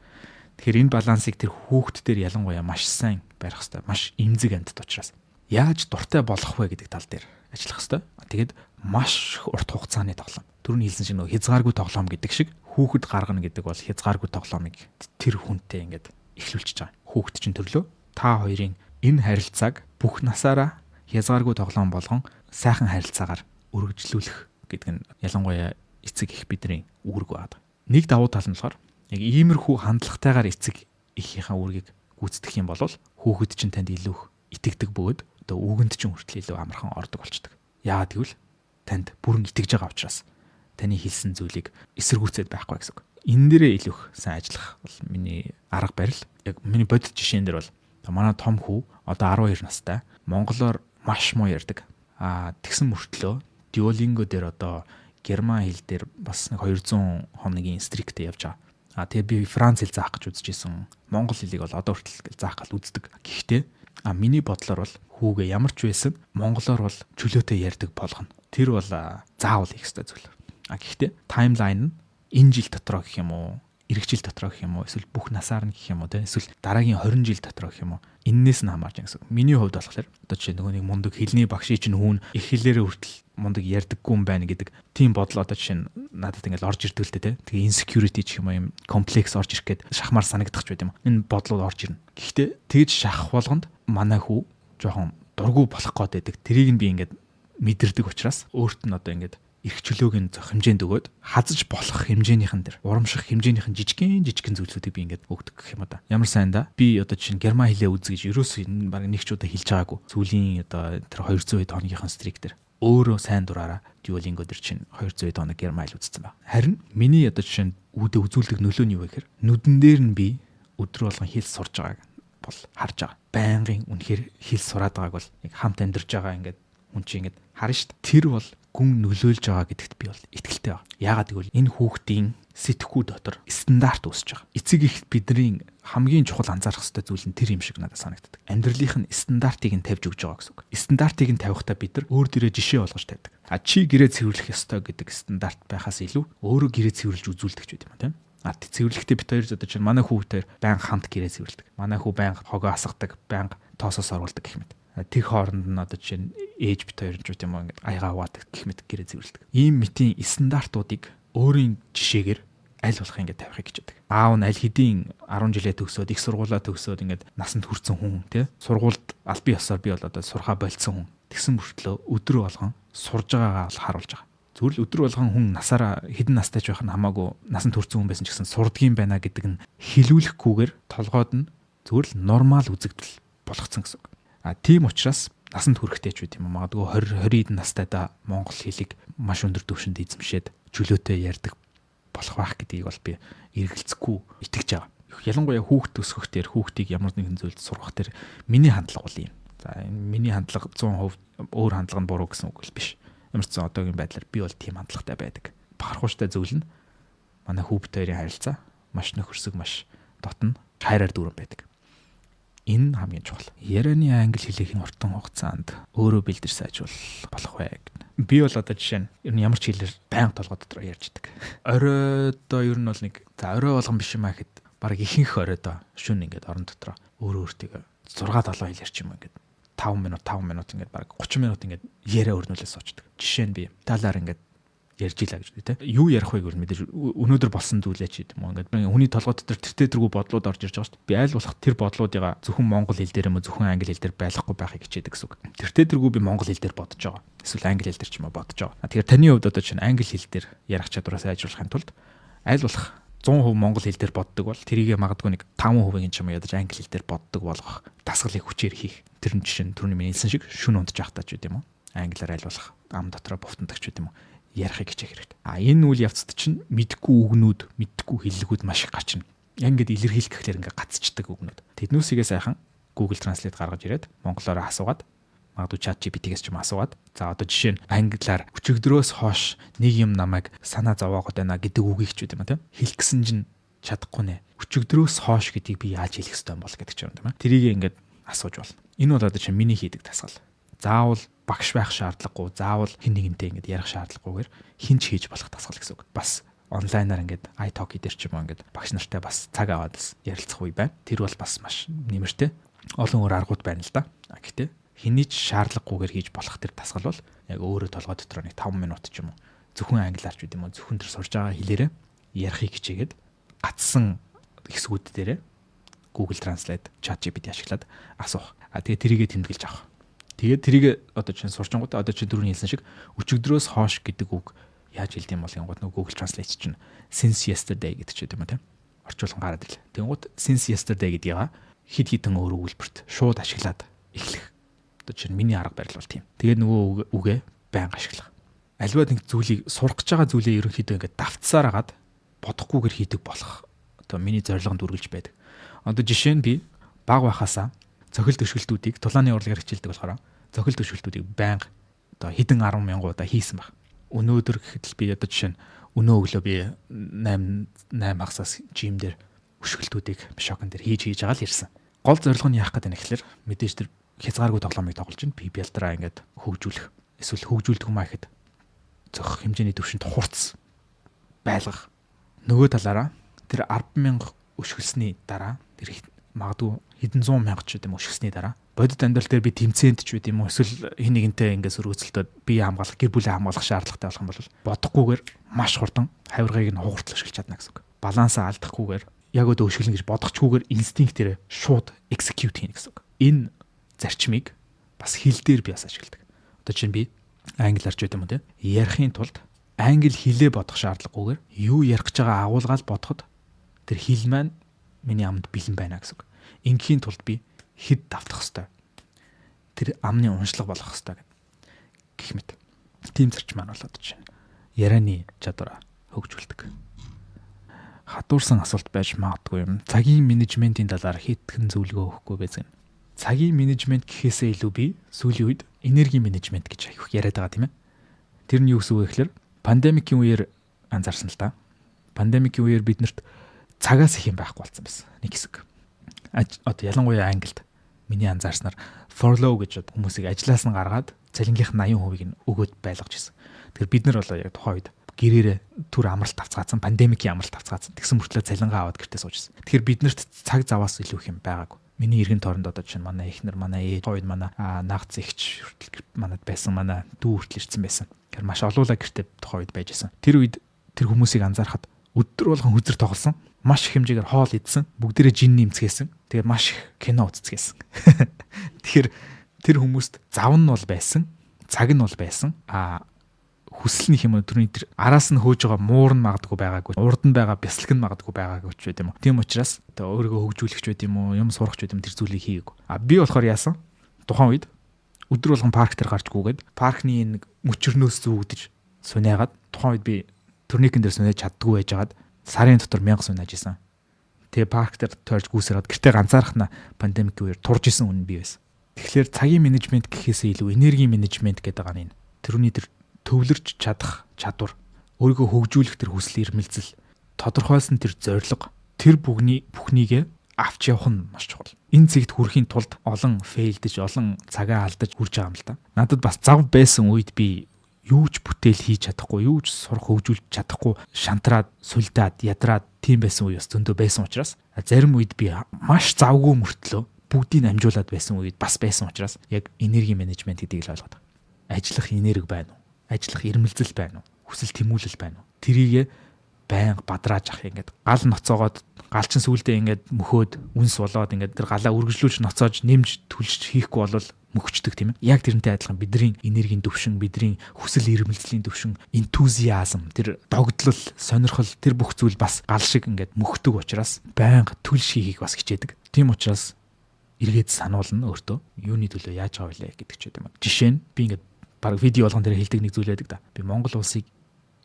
A: Тэгэхээр энэ балансыг тэр хүүхэд дээр ялангуяа маш сайн барих хэрэгтэй. Маш эмзэг амьтад учраас. Яаж дуртай болох вэ гэдэг тал дээр ажиллах хэрэгтэй. Тэгээд маш их урт хугацааны тоглоом. Түрүүний хэлсэн шиг нөгөө хязгааргүй тоглоом гэдэг шиг хүүхэд гаргана гэдэг бол хязгааргүй тоглоомыг тэр хүнтэй ингээд эхлүүлчихэж байгаа. Хүүхэд чинь төрлөө та хоёрын энэ харилцааг бүх насаараа хязгааргүй тоглоом болгон сайхан харилцаагаар өргөжлүүлэх гэдэг нь ялангуяа эцэг их бидний үүрэг байна. Нэг давуу тал нь болохоор яг иймэрхүү хандлагатайгаар эцэг эхийнхээ үүргийг гүйцэтгэх юм бол хүүхэд чинь танд илүү их итгэдэг бөгөөд одоо үгэнд чинь хүртэл илүү амархан ордог болчдөг. Яагаад гэвэл танд бүрэн итгэж байгаа учраас таны хэлсэн зүйлийг эсэргүүцээд байхгүй гэсэн үг. Энэ дээрээ илүү их сайн ажиллах бол миний арга барил. Яг миний бодит жишээн дээр бол манай том хүү одоо 12 настай. Монголоор маш муу ярьдаг. Аа тэгсэн мөртлөө Duolingo дээр одоо герман хэл дээр бас нэг 200 хоногийн streak тэй явж байгаа. А тэгээ би франц хэл заах гэж үзчихсэн. Монгол хэлийг бол одоо хүртэл заах гал үздэг. Гэхдээ миний бодлоор бол хүүгээ ямар ч байсан монголоор бол чөлөөтэй ярьдаг болгоно. Тэр бол заавал хийх ёстой зүйл. А гэхдээ timeline нь энэ жил дотроо гэх юм уу, ирэх жил дотроо гэх юм уу, эсвэл бүх насаар нь гэх юм уу те, эсвэл дараагийн 20 жил дотроо гэх юм уу, эннээс нь хамаарч гэсэн. Миний хувьд болохоор одоо жишээ нөгөө нэг мундаг хэлний багшийн чинь хүн их хэлээрээ хүртэл мундаг ярьдаггүй юм байна гэдэг тийм бодол одоо жишээ нь надад ингээл орж ирдэг л дээ те. Тэгээ insecurity ч юм уу юм комплекс орж ирэх гээд шахмаар санагдах ч байт юм. Энэ бодлууд орж ирнэ. Гэхдээ тэгж шахах болгонд манай хүү жоохон дургу болох гээд байдаг. Тэрийг нь би ингээд мэдэрдэг учраас өөрт нь одоо ингээд эрх чөлөөг нь зөх хэмжээнд өгөөд хазаж болох хэмжээнийхэн дээр урамших хэмжээнийхэн жижигэн жижигэн зүйлсүүдийг би ингээд өгдөг гэх юм да. Ямар сайн да. Би одоо чинь герман хэлээ үз гэж ерөөсөө энэ баг нэг ч удаа хэлж байгаагүй. Сүүлийн одоо тэр 200 хоногийнхан streak дээр өөрөө сайн дураараа Duolingo дээр чинь 200 хоног герман хэл үзсэн баг. Харин миний одоо жишээ нь үүдээ үзүүлдэг нөлөө нь юу вэ гэхээр нүдэн дээр нь би өдөр болгон хэл сурж байгааг бол харж байгаа. Байнгын үнэхээр хэл сураад байгааг бол яг хамт амьдарч байгаа ингээд хүн чинь ингээд харна шүү дээ. Тэр бол гүн нөлөөлж байгаа гэдэгт би бол итгэлтэй байна. Яагаад гэвэл энэ хүүхдийн сэтгхүү дотор стандарт үүсэж байгаа. Эцэг их бидний хамгийн чухал анзаарах ёстой зүйл нь тэр юм шиг надад санагддаг. Амьдралынх нь стандартыг нь тавьж өгч байгаа гэсэн үг. Стандартыг нь тавихтаа бид нар өөр дээрээ жишээ болгож тавьдаг. А чи гэрээ цэвэрлэх ёстой гэдэг стандарт байхаас илүү өөрөө гэрээ цэвэрлж үзүүлдэг ч байт юм тийм. А цэвэрлэхдээ бит хоёр одоо чинь манай хүүхдээр байнга хамт гэрээ цэвэрлэдэг. Манай хүү байнга хогоо асгадаг, байнга тоосоос оруулдаг гэх мэт. Тэр хооронд нь одоо жишээ нь ээж бит хоёр ч юм уу ингээд аягаа угаадаг гэх мэт гэрээ цэвэрлэдэг. Ийм мэтийн стандартуудыг өөрийн жишээгээр аль болох ингээд тавихыг хичээдэг. Аав нь аль хэдийн 10 жилээ төгсөөд их сургуулаа төгсөөд ингээд насанд хүрсэн хүн тий. Сургуульд албан ёсоор би бол одоо сурхаа болцсон хүн. Тэгсэн мөртлөө өдөр болгон сурж байгаагаа бол харуулж байгаа. Зүгээр л өдөр болгон хүн насаараа хэдэн настай ч байх нь хамаагүй насанд хүрсэн хүн байсан ч гэсэн сурдгийн байна гэдэг нь хилүүлэхгүйгээр толгойд нь зүгээр л нормал үзэгдэл болгоцсон гэсэн үг. А тийм учраас насанд хүрэхтэй ч үт юм магадгүй 20 20 хэдэн настай да монгол хэлийг маш өндөр түвшинд эзэмшээд чөлөөтэй ярьдаг болох байх гэдгийг бол би эргэлзэхгүй итгэж байгаа. Ялангуяа хүүхд өсгөх дээр хүүхдийг ямар нэгэн зүйлд сургах дээр миний хандлага бол юм. За энэ миний хандлага 100% өөр хандлага нь буруу гэсэн үг л биш. Ямар ч сан одоогийн байдлаар би бол тийм хандлагатай байдаг. Бахархууштай зүйл нь манай хүүхэд хоёрын харилцаа маш нөхөрсөг, маш дотно, хайраар дүүрэн байдаг. Энэ хамгийн чухал. Ярианы англи хэлийн уртан хугацаанд өөрөө бэлдэж сайжруул болох вэ гэнэ. Би бол одоо жишээ нь ер нь ямар ч хэлээр байнга толгой дотор ярьж идэг. Оройдоо ер нь бол нэг за орой болгон биш юм а гэхэд баг ихэнх оройдоо шүн ингээд орон дотроо өөрөө өөртөө 6 7 хэл ярьч юм ингээд 5 минут 5 минут ингээд баг 30 минут ингээд яриа өрнүүлээ суучдаг. Жишээ нь би талаар ингээд Ярьж илаа гэж үү те. Юу ярих вэ гэвэл мэдээж өнөөдөр болсон зүйлээ ч гэдэг юм уу. Ингээд хүний толгой дотор тэртээ тэргүй бодлууд орж ирж байгаа шүү дээ. Би аль болох тэр бодлуудыгаа зөвхөн монгол хэл дээр юм уу, зөвхөн англи хэл дээр байлгахгүй байхыг хичээдэг гэсэн үг. Тэртээ тэргүй би монгол хэл дээр бодож байгаа. Эсвэл англи хэл дээр ч юм уу бодож байгаа. Тэгэхээр таны хувьд одоо чинь англи хэл дээр ярих чадвараа сайжруулахын тулд аль болох 100% монгол хэл дээр боддог бол тэрийгэ магадгүй нэг 5% ч юм уу ядаж англи хэл дээр боддог болгох дасгалыг хүчээр хийх. Тэр нь жишээ нь түрүүний миний хэлсэн шиг шүн унтж байхдаа ч гэдэм юм уу. Англиар аль болох ам дотроо буфтандаг ч гэдэм юм уу, ярихыг хичээх хэрэгтэй. А энэ үйл явцад чинь мэдхгүй үгнүүд, мэдхгүй хэллэгүүд маш их гарчна. Яг ингээд илэрхийлэх гэхлээр ингээд гацчдаг үгнүүд. Тэднүүсийгээ сайхан Google Translate гаргаж ирээд монголоор асуугаад, магадгүй ChatGPT-гээс ч юм асуугаад, за одоо жишээ нь англиар өчигдрөөс хойш нэг юм намайг санаа зовоогоод байна гэдэг үгийг ч үгүй юм тийм хэлэх гэсэн чинь чадахгүй нэ. Өчигдрөөс хойш гэдгийг би яаж хэлэх ёстой юм бол гэдэг ч юм, тийм ээ. Тэрийг ингээд асууж болно. Энэ бол одоо чинь миний хийдэг дасгал. Заавал багш байх шаардлагагүй, заавал хэн нэгэнтэй ингээд ярих шаардлагагүйгээр хэн ч хийж болох дасгал гэсэн үг. Бас онлайнаар ингээд iTalki дээр ч юм уу ингээд багш нартай бас цаг аваад бас ярилцах үе байна. Тэр бол бас маш нэмэртэй. Олон өөр аргууд байна л да. Гэхдээ хэний ч шаардлагагүйгээр хийж болох тэр дасгал бол яг өөрөө толгой дотор нэг 5 минут ч юм уу зөвхөн англиар ч гэдэм үү, зөвхөн тэр сурж байгаа хэлээрээ ярихыг хичээгээд гацсан хэсгүүд дээрээ Google Translate, ChatGPT ашиглаад асуух. А тэгээ тэрийгэ тэмдэглэж авах. Тэгээд тэрийг одоо чинь сурчингуудаа одоо чинь дөрөвний хэлсэн шиг өчигдрөөс хойш гэдэг үг яаж хэлдэг юм бол гингууд нөгөө Google Translate чинь since yesterday гэдэг ч юм уу, тийм орчуулган гараад ирлээ. Тэнгууд since yesterday гэдгийг хэд хэдэн өөр өгүүлбэрт шууд ашиглаад эхлэх. Одоо чинь миний арга барил бол тийм. Тэгээд нөгөө үгээ байнга ашиглах. Аливаа нэг зүйлийг сурах гэж байгаа зүйлээ ерөнхийдөө ингээд давтсаар агаад бодохгүйгээр хийдэг болох одоо миний зорилгонд үргэлж байдаг. Одоо жишээ нь би баг байхасаа цохил төшгөлтүүдийг тулааны урлагаар хичээлдэг болохоор цохил төшгөлтүүдийг байнга одоо хэдэн 10 мянган удаа хийсэн баг. Өнөөдөр гэхэд л би одоо жишээ нь өнөө өглөө би 8 8 хагасаас gym дээр өшгөлтүүдийг мишокон дээр хийж хийж байгаа л ирсэн. Гол зорилго нь яах гэдэг нь гэхэлэр мэдээж тэр хязгааргүй тоглоомыг тоглож байна. Би бялдраа ингээд хөгжүүлэх. Эсвэл хөгжүүлдэг юм а гэхэд зохих хэмжээний төвшөнд хурц байлгах. Нөгөө талаараа тэр 10,000 өшгөлсний дараа, тэр магадгүй хэдэн зуун мянга ч гэдэм өшгсний дараа бодит амьдрал дээр би тэмцээнд ч байд юм уу, эсвэл хэн нэгэнтэй ингээд сөргөөцөлтөд бие хамгаалах, гэр бүлээ хамгаалах шаардлагатай болох юм бол бодохгүйгээр маш хурдан хавиргыг нь хугартал өшгөлж чадна гэсэн үг. Балансаа алдахгүйгээр, яг өдөө өшгөлнө гэж бодохчгүйгээр инстинктээр шууд execute хийнэ гэсэн үг. Энэ зарчмыг бас хэл дээр би бас ашигладаг. Одоо чинь би англиар ч байд юм уу, те, ярихын тулд англи хэлээ бодох шаардлагагүйгээр юу ярих гэж байгаа агуулгаал бодоход тэр хэл маань миний амд бэлэн байна гэсэн үг. Ингээхийн тулд би хэд давтах хэвээр. Тэр амны уншлага болох хэвээр гэх мэт. Тийм зарчим маань болоод чинь ярианы чадвараа хөгжүүлдэг. Хадуурсан асуулт байж магадгүй юм. Цагийн менежментийн талаар хэдхэн зөвлөгөө өгөхгүй байсан. Цагийн менежмент гэхээсээ илүү би сүүлийн үед энергийн менежмент гэж их яриад байгаа, тийм ээ. Тэр нь юу гэсэн үг вэ гэхээр pandemic ийн үеэр анзаарсан л да. Pandemic ийн үеэр биднэрт цагаас их юм байхгүй болсон байсан. Нэг хэсэг. Одоо ялангуяа Англид миний анзаарснаар furlough гэж хүмүүсийг ажлаас нь гаргаад цалингийнх нь 80%-ийг нь өгөөд байлгаж ирсэн. Тэгэхээр бид нар болоо яг тухайн үед гэрээрээ түр амралт авцгаацсан, pandemic ийн амралт авцгаацсан. Тэгсэн мөртлөө цалингаа аваад гэртээ сууж ирсэн. Тэгэхээр биднэрт цаг заваас илүү их юм байгаагүй. Миний эргэн тойронд одоо жишээ нь манай эхнэр, манай ээж, хоёр манай нагц эгч хүртэл манад байсан, манай дүү хүртэл ирсэн байсан. Тэгэхээр маш олуула гэртээ тухайн үед байж исэн. Тэр үед тэр хүмүүсийг анзаархад өдөр болгон хөзөр тоглосон. Маш их хэмжээгээр хоол идсэн. Бүгдээрээ жин нэмцгээсэн. Тэгээд маш их кино үзцгээсэн. Тэгэхээр тэр хүмүүст зав нь бол байсан, цаг нь бол байсан. А хүсэл нь юм уу, тэрний тэр араас нь хөөж байгаа муур нь магадгүй байгаагүй, урд нь байгаа бяцлаг нь магадгүй байгаагүй ч байд юм уу. Тийм учраас одоо өөрийгөө хөгжүүлэх ч байд юм уу, юм сурах ч байд юм, тэр зүйлийг хийгээгүй. А би болохоор яасан? Тухайн үед өдөр болгон парк дээр гарч гүгээд паркны нэг мөчөрнөөс зүүгдэж сунаагаад, тухайн үед би турникэн дээр сунаж чаддгүй байжгаад сарын дотор 1000 сунааж исэн. Тэгээ парк дээр тойрж гүйсэрээд гэртээ ганцаархна pandemic үеэр турж исэн үнэн бий байсан. Тэгэхээр цагийн менежмент гэхээсээ илүү энергийн менежмент гэдэг байгаа нь энэ. Тэрүүний тэр төвлөрч чадах чадвар, өөрийгөө хөгжүүлэх тэр хүсэл эрмэлзэл, тодорхойлсон тэр зорилго, тэр бүгний бүхнийгээ авч явах нь маш чухал. Энэ зэгт хүрэхийн тулд олон fail дэж, олон цагаа алдаж хүрж байгаа юм л та. Надад бас зав байсан үед би юу ч бүтээл хийж чадахгүй, юу ч сурах хөгжүүлж чадахгүй шантраад, сулдаад, ядраад тийм байсан үе бас зөндөө байсан учраас, зарим үед би маш завгүй мөртлөө бүгдийг амжуулаад байсан үед бас байсан учраас яг энерги менежмент гэдгийг л ойлгоод байгаа. Ажиллах энерги байна уу? Ажиллах эрмэлзэл байна уу? Хүсэл тэмүүлэл байна уу? Тэрийгэ байнга бадрааж ах, ингээд гал ноцоогоод, гал чин сүулдэ ингээд мөхөөд үнс болоод, ингээд тэр галаа үргэлжлүүлж ноцоож, нэмж түлж хийхгүй бол мөхчдөг, тийм ээ. Яг тэрнтэй адилхан бидний энергийн төвшин, бидний хүсэл эрмэлзлийн төвшин, enthusiasm, тэр догдлол, сонирхол, тэр бүх зүйл бас гал шиг ингээд мөхдөг учраас байнга түлш хийхийг бас хичээдэг. Тийм учраас эргээд сануулна өөртөө, юуны төлөө яаж байгаа вэ гэдэг ч юм. Жишээ нь, би ингээд баг видео болгон дээр хэлдэг нэг зүйл байдаг да. Би Монгол улсыг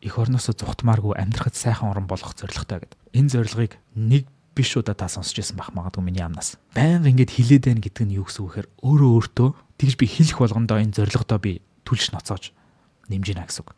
A: эх орноосоо зугтмааргүй, амьдрахад сайхан орн болгох зорилготой гэдэг. Энэ зорилгыг нэг биш удаа та сонсч байсан бах магадгүй миний амнаас. Байнга ингэж хилээд байна гэдэг нь юу гэсэн үг гэхээр өөрөө өөртөө тэгж би хэлэх болгондоо энэ зорилгодоо би түлш ноцоож нэмж гинэ гэсэн үг.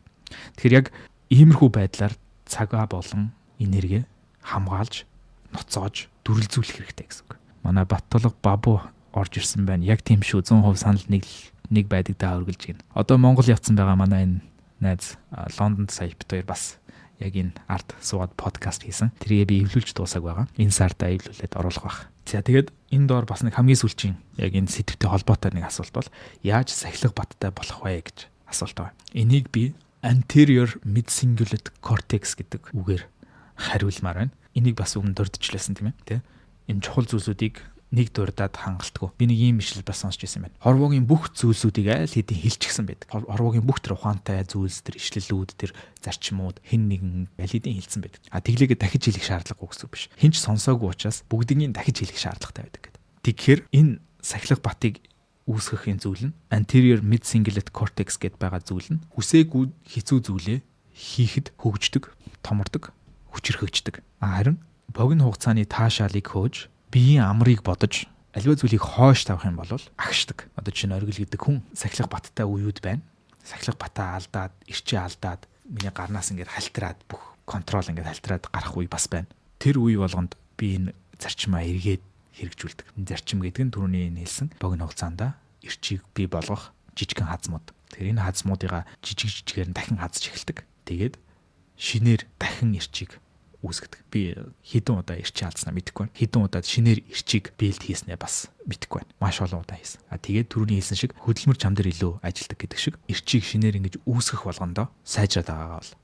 A: Тэгэхээр яг иймэрхүү байдлаар цагаа болон энерги хамгаалж, ноцоож, дүрэлзүүлэх хэрэгтэй гэсэн үг. Манай Баттулга Бабу орж ирсэн байна. Яг тийм шүү, 100% санал нэг нэг байдаг даа, үргэлж гин. Одоо Монгол явцсан байгаа манай энэ найз Лондонд сая бит хоёр бас яг энэ ард суугаад подкаст хийсэн. Тэргээ би эвлүүлж дуусааг байгаа. Энэ сарда эвлүүлээд оруулах байх. За, тэгээд энэ доор бас нэг хамгийн сүүлчийн яг энэ сэдвтэй холбоотой нэг асуулт бол яаж сахилга баттай болох вэ гэж асуулт байгаа. Энийг би anterior midcingulate cortex гэдэг үгээр хариулмаар байна. Энийг бас өмнө дурдчихлээсэн, тийм ээ. Тэ? Энэ чухал зүйлсүүдийг нэг дурдаад хангалтгүй. Би нэг ийм ишлэл бас сонсч ирсэн байна. Хорвоогийн бүх зүйлсүүдийг аль хэдийн хэлчихсэн байдаг. Хорвоогийн бүх тэр ухаантай зүйлс, тэр ишлэлүүд, тэр зарчмууд хэн нэгэн аль хэдийн хэлсэн байдаг. А тэглээгээ дахиж хэлэх шаардлагагүй гэсэн үг биш. Хэн ч сонсоогүй учраас бүгднийг дахиж хэлэх шаардлагатай байдаг гэдэг. Тэгэхээр энэ сахилга батыг үүсгэх юм зүйл нь anterior midcingulate cortex гэд байгаа зүйл нь хүсээгүй хэцүү зүйлээ хийхэд хөгждөг, томордог, хүчирхэгждэг. А харин богино хугацааны таашаалыг хөөж, биеийн амрыг бодож, аливаа зүйлийг хойш тавих юм бол агшдаг. Одоо жишээ нь, Оргил гэдэг хүн сахилга баттай үеүд байна. Сахилга батаа алдаад, эрчээ алдаад, миний гарнаас ингээд халтраад, бүх control ингээд халтраад гарах үе бас байна. Тэр үе болгонд би энэ зарчмаа эргээд хэрэгжүүлдэг. Энэ зарчим гэдэг нь түрүүний энэ хэлсэн богино хугацаанд эрчийг бий болгох жижигхэн хазмууд. Тэгэхээр энэ хазмуудыгаа жижиг жижигээр нь дахин хазж эхэлдэг. Тэгээд шинээр дахин эрчийг үүсгэдэг. Би хэдэн удаа эрчээ алдснаа мэдэхгүй байна. Хэдэн удаа шинээр эрчийг build хийснээ бас мэдэхгүй байна. Маш олон удаа хийсэн. А тэгээд түрүүний хэлсэн шиг хөдөлмөр чам дээр илүү ажилдаг гэдэг шиг эрчийг шинээр ингэж үүсгэх болгондоо сайжраад байгаагаа бол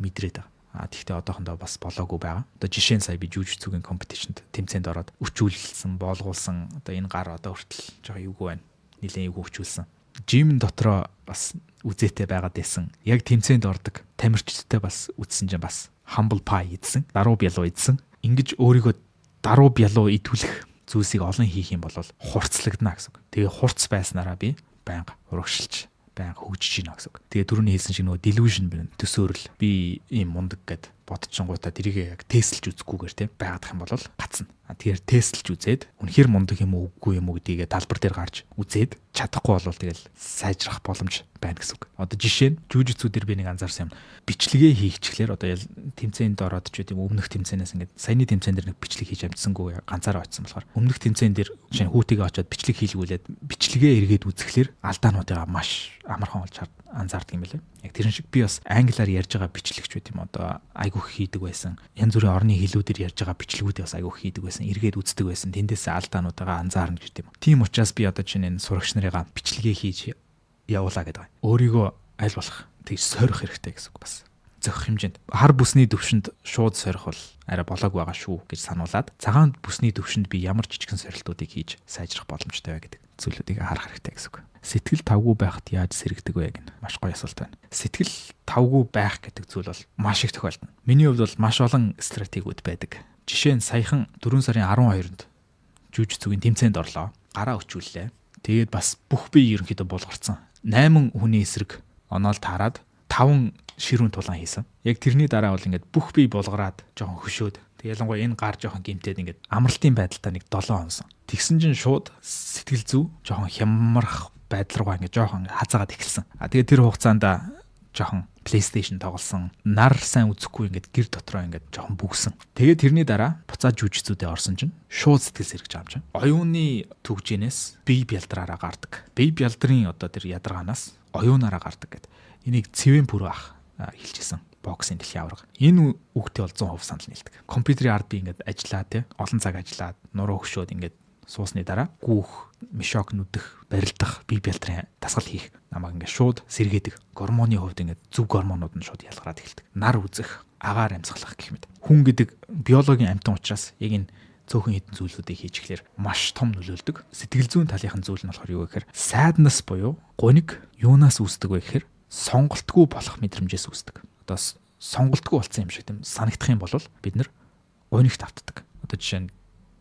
A: мэдрээд байгаа. А тэгвэл одоохондоо бас болоогүй байгаа. Одоо жишээ нь, сая би жүжицүгийн competition д, тэмцээнд ороод өчүүлсэн, боолгуулсан. Одоо энэ гар одоо хүртэл жоо юугүй байна. Нилээн юугүй өчүүлсэн. Gym дотроо бас үзээтэй байгаад байсан. Яг тэмцээнд ордог тамирчдтай бас үтсэн чинь бас humble pie идсэн. Даруу бялуу идсэн. Ингэж өөрийгөө даруу бялуу идвүлэх зүйлсийг олон хийх юм бол хурцлагдана гэсэн үг. Тэгээ хурц байснараа би байнга урагшилж, байнга хөгжиж байна гэсэн үг. Тэгээ түрүүний хэлсэн шиг нөгөө delusion байна. Төсөөрөл. Би ийм мундаг гэд бодчихонгуудаа тэрийг яг тестлж үзэхгүйгээр, тийм, байгаадах юм бол гацна. Тэгэхээр тестлж үзээд, үнэхээр мундаг юм уу, үгүй юм уу гэдгийг талбар дээр гарч үзээд, чадахгүй бол тэгэл сайжрах боломж байна гэсэн үг. Одоо жишээ нь, жүжицүү дээр би нэг анзаарсан юм. Бичлэгээ хийчихлээр одоо тэмцээнд ороод ч үгүй, өмнөх тэмцээнээс ингээд саяны тэмцээн дээр нэг бичлэг хийж амжсангүй, ганцаараа очсон болохоор өмнөх тэмцээн дээр жишээ нь хүүтэйгээ очиод бичлэг хийлгүүлээд, бичлэгээ эргээд үзэхлээр алдаануудыгаа маш амархан олж анзаардаг юм байлээ. Яг тэрэн шиг би бас англиар ярьж байгаа бичлэгч байт юм, одоо айгүйх хийдэг байсан. Янз бүрийн орны хэлүүдээр ярьж байгаа бичлэгүүдээ бас айгүйх хийдэг байсан. Эргээд үздэг байсан. Тэндээс алдаануудаа анзаарна гэж юм. Тийм учраас би одоо чинь энэ сурагч нарыгаа бичлэгээ хийж явуулаа гэдэг. Өөрийгөө аль болох тэгж сорих хэрэгтэй гэсэн үг бас. Зохих хэмжээнд. Хар бүсний төвшөнд шууд сорих бол арай болоогүй байгаа шүү гэж сануулад, цагаан бүсний төвшөнд би ямар жижигхэн сорилтуудыг хийж сайжрах боломжтой вэ гэдэг зүйлүүдийг харах хэрэгтэй гэсэн үг. Сэтгэл тавгүй байхад яаж сэргэдэг вэ гэнэ. Маш гоё асуулт байна. Сэтгэл тавгүй байх гэдэг зүйл бол маш их тохиолдно. Миний хувьд бол маш олон стратегиуд байдаг. Жишээ нь, саяхан 4 сарын 12-нд жүжицүгийн тэмцээнд орлоо. Гараа өчүүллээ. Тэгээд бас бүх бие ерөнхийдөө булгарцсан. 8 хүний эсрэг оноол таарад 5 ширүүн тулаан хийсэн. Яг тэрний дараа бол ингээд бүх бие булгараад, жоохон хөшөөд. Тэг ялангуяа энэ гар жоохон гимтээд, ингээд амралтын байдалтай нэг 7 хонсон. Тэгсэн чинь шууд сэтгэл зүй жоохон хямрах байдал руугаа ингээд жоохон хазаагаад эхэлсэн. А тэгээд тэр хугацаанд жоохон PlayStation тоглосон. Нар сайн үзэхгүй, ингээд гэр дотроо ингээд жоохон бүгсэн. Тэгээд тэрний дараа буцаад жүжицүүдээ орсон чинь шууд сэтгэл сэргэж байгаа юм чинь. Оюуны түгжээнээс бие бялдраараа гардаг. Бие бялдрын одоо тэр ядаргаанаас оюунаараа гардаг гэдэг. Энийг Цэвэн Пүрүү ах хэлжсэн, боксын дэлхийн аварга. Энэ үгтэй бол 100% санал нийлдэг. Компьютерийн ард би ингээд ажиллаа, те, олон цаг ажиллаад, нуруу хөшөөд, ингээд Суусны дараа гүүх, мешок нүдэх, барилдах, бие бялтрын дасгал хийх намайг ингээд шууд сэргээдэг. Гормоны хувьд ингээд зөв гормонууд нь шууд ялгараад эхэлдэг. Нар үзэх, агаар амьсгалах гэх мэт. Хүн гэдэг биологийн амьтан учраас яг энэ цөөхөн хэдэн зүйлүүдийг хийж эхлэхээр маш том нөлөөлдөг. Сэтгэл зүйн талынхын зүйл нь болохоор юу гэхээр sadness буюу гуниг юунаас үүсдэг вэ гэхээр сонголтгүй болох мэдрэмжээс үүсдэг. Одоо сонголтгүй болсон юм шиг тийм санагдах юм бол бид нар гунигт автдаг. Одоо жишээ нь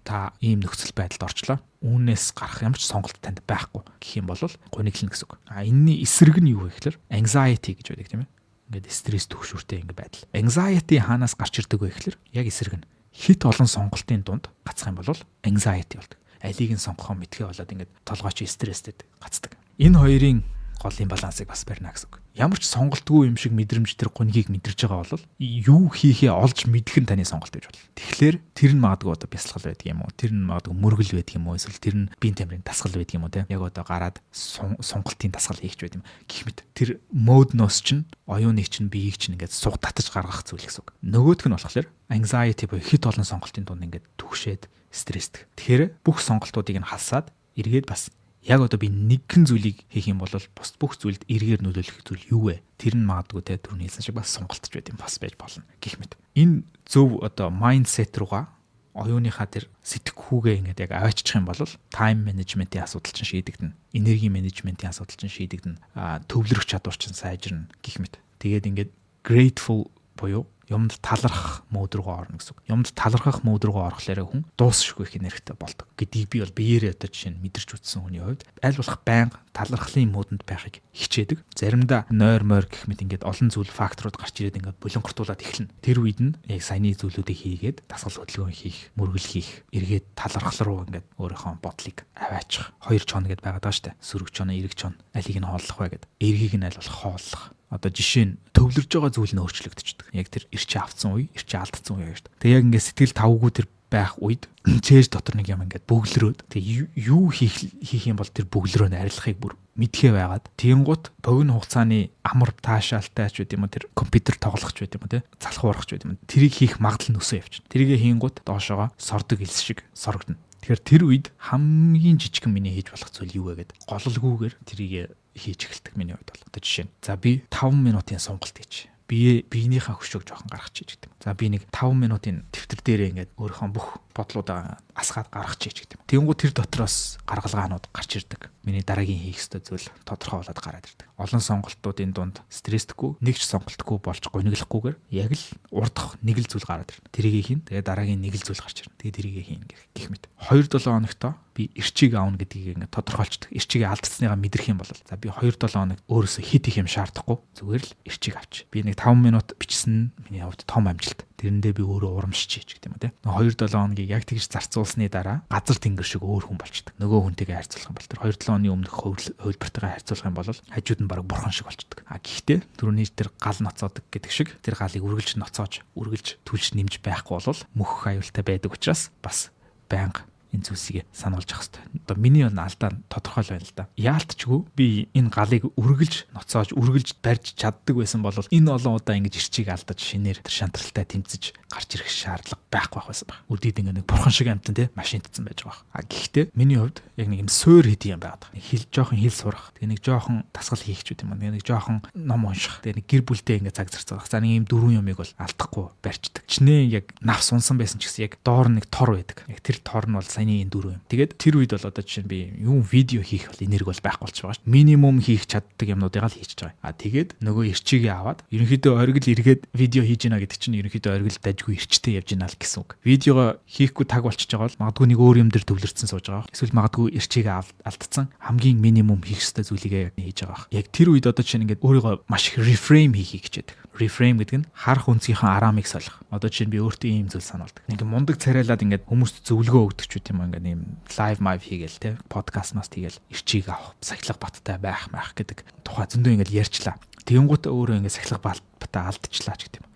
A: та ийм нөхцөл байдалд орчлоо. Үүнээс гарах ямар ч сонголт танд байхгүй гэх юм бол гуниглана гэсэн үг. А энэний эсрэг нь юу вэ гэхээр anxiety гэж байдаг, тийм ээ. Ингээд стресс, түгшүүртэй ингээд байдал. Anxiety хаанаас гарч ирдэг вэ гэхээр яг эсрэг нь хэт олон сонголтын дунд гацах юм бол anxiety болдог. Алийг нь сонгохоо мэдхээ болоод ингээд толгой чи стресстэй гацдаг. Энэ хоёрын гол имбалансыг бас барина гэсэн үг. Ямар ч сонголтгүй юм шиг мэдрэмж тэр гунигийг мэдэрч байгаа бол юу хийхээ олж мэдэх нь таны сонголт гэж болно. Тэгэхээр тэр нь магадгүй одоо бясалгал байдаг юм уу? Тэр нь магадгүй мөргөл байдаг юм уу? Эсвэл тэр нь биеийн тамирын дасгал байдаг юм уу те? Яг одоо гараад сонголтын дасгал хийх ч байд юм. Гэх мэт. Тэр mode ноос чинь оюуныг чинь, биеийг чинь ингээд суг татаж гаргах зүйл гэсэн үг. Нөгөөх нь болохоор anxiety буюу хэт олон сонголтын дунд ингээд түгшээд стресстэх. Тэгэхээр бүх сонголтуудыг нь халсаад эргээд бас яг одоо би нэгэн зүйлийг хийх юм бол бус бүх зүйлд эргээр нөлөөлөх зүйл юу вэ? Тэр нь магадгүй те түрүүний хэлсэн шиг бас сонголтч байд юм бас байж болно гэх мэт. Энэ зөв одоо mindset руугаа оюуныхаа тэр сэтгэхүйгээ ингээд яг авааччих юм бол time management-ийн асуудал чинь шийдэгдэнэ. Энерги менежментийн асуудал чинь шийдэгдэнэ. Төвлөрөх чадвар чинь сайжирна гэх мэт. Тэгээд ингээд grateful буюу юмд талархах mode руугаа орно гэсэн үг. Юмд талархах mode руугаа орохлоор хүн дуусшгүй их энергитэй болдог гэдгийг би бол биеэрээ одоо жишээ нь мэдэрч үзсэн хүний хувьд аль болох байнга талархлын mode нд байхыг хичээдэг. Заримдаа нойр мойр гэх мэт ингээд олон зүйл факторууд гарч ирээд ингээд булангартуулаад эхэлнэ. Тэр үед нь яг саяны зүйлүүдийг хийгээд дасгал хөдөлгөөн хийх, мөргөл хийх, эргээд талархал руу ингээд өөрийнхөө бодлыг аваачих. Хоёр чон гэдээ байгаад байгаа шүү дээ. Сөрөг чон, эерэг чон. Алийг нь хооллох вэ гэд. Эергийг нь аль болох хооллох. Одоо жишээ нь төвлөрж байгаа зүйл нь өөрчлөгдөждөг. Яг тэр эрчээ авцсан үе, эрчээ алдсан үе шүү дээ. Тэгээ яг ингээд сэтгэл тавгүй тэр байх үед чээж дотор нэг юм ингээд бөглөрөөд, тэгээ юу хийх хийх юм бол тэр бөглөрөө нь арилгахыг бүр мэдхээ байгаад, тэгэнгუთ богино хугацааны амар таашаалтай ч байд юм уу, тэр компьютер тоглох ч байд юм уу те, залхуу урах ч байд юм уу, тэрийг хийх магадлал нь өсөө явчихна. Тэрийг хийнгуут доошоогоо сордог элс шиг сорогдно. Тэгэхээр тэр үед хамгийн жижигхэн миний хийж болох зүйл юу вэ гэд голлолгүйгээр тэрийг хийж эхэлдэг миний хувьд бол. Одоо жишээ нь за би 5 минутын сонголт гэж бие биенийхээ хөшөөг жоохон гаргачих гэдэг. За би нэг 5 минутын дэвтэр дээрээ ингээд өөрийнхөө бүх бодлуудаа асгаад гаргачих гэдэг. Тэгэнгүүт тэр дотроос гаргалгаанууд гарч ирдэг. Миний дараагийн хийх ёстой зүйл тодорхой болоод гараад ирдэг. Олон сонголтуудын дунд стресстгүй, нэг ч сонголтгүй болж гуниглахгүйгээр яг л урдах нэг л зүйл гараад ирнэ. Тэрийг хийн. Тэгээ дараагийн нэг л зүйл гарч ирнэ. Тэгээ тэрийг хийн гэх мэт. 2-7 хоногтоо би эрчийг аавна гэдгийг ингээд тодорхойлцдог. Эрчийг алдсныгаа мэдрэх юм бол за би 2-7 хоног өөрөөсөө хэт их юм шаардахгүй, зүгээр л эрчийг авч. Би нэг 5 минут бичсэн нь миний хувьд том амжилт. Тэрэндээ би өөрөө урамшиж гэдэг юм уу те. 2-7 хоногийг яг тэгж зарцуулсны дараа газар тэнгэр шиг өөр хүн болчдөг. Нөгөө хүнтэйгээ харьцуулах юм бол тэр 2-7 оны өмнөх хувилбартайгаа харьцуулах юм бол хажууд нь баг бурхан шиг болчдөг. А гэхдээ түрүүний тэр гал ноцоодог гэдэг шиг тэр галыг үргэлж ноцоож, үргэлж түлж нэмж байхгүй бол мөхөх аюултай байдаг учраас бас байнга энэ зүйлсийг сануулж явах хэрэгтэй. Одоо миний энэ алдаа тодорхой л байна л да. Яалтчгүй би энэ галыг үргэлж ноцоож, үргэлж барьж чаддаг байсан бол энэ олон удаа ингэж эрчийг алдаж, шинээр тэр шантралтай тэмцэж гарч ирэх шаардлага байхгүй байх байсан баг. Үдид ингээ нэг бурхан шиг амтан те машинтцсан байж байгаа. А гэхдээ миний хувьд яг нэг юм суур хэдий юм байгаад байгаа. Хэл жоохон хэл сурах, тэгээ нэг жоохон дасгал хийх ч юм уу, нэг жоохон ном унших, тэгээ нэг гэр бүлтэй ингээ цаг зарцуулах. За нэг юм дөрвөн юмыг бол алдахгүй барьчдаг. Чинээ яг навс унсан байсан ч гэсэн яг доор нэг тор байдаг. Яг тэр тор нь бол саяны энэ дөрвөн юм. Тэгээд тэр үед бол одоо жишээ нь би юм видео хийх бол энерги бол байхгүй болчих байгаа шүү. Минимум хийх чаддаг юмнуудыг л хийж байгаа. А тэгээд нөгөө эрчийгээ аваад ерөнхийдөө оргил эргээд видео хийж гинэ гэдэг чинь ерөнхийдөө оргил дажгүй эрчтэй явж гинэ л гэсэн үг. Видеого хийхгүй таг болчихж байгаа бол магадгүй нэг өөр юм дээр төвлөрсөн сууж байгаа. Эсвэл магадгүй эрчийгээ алдсан, хамгийн минимум хийх ёстой зүйлийг хийж байгаа. Яг тэр үед одоо жишээ нь ингээд өөрийгөө маш их reframe хийхийг хичээдэг. Reframe гэдэг нь харах өнцгийнхээ араамыг солих. Одоо жишээ нь би өөртөө ийм зүйл сануулдаг. Нэг мундаг царайлаад ингээд хүмүүст зөвлөгөө өгдөг ч юм ингээд ийм live мав хийгээл те, подкаст маст хийгээл эрчийг авах, сахилга баттай байх мах гэдэг тухай зөндөө ингээд ярьчлаа. Тэгэнгүүтээ өөрөө ингээд сахилга батаа алдчихлаа ч гэдэг юм.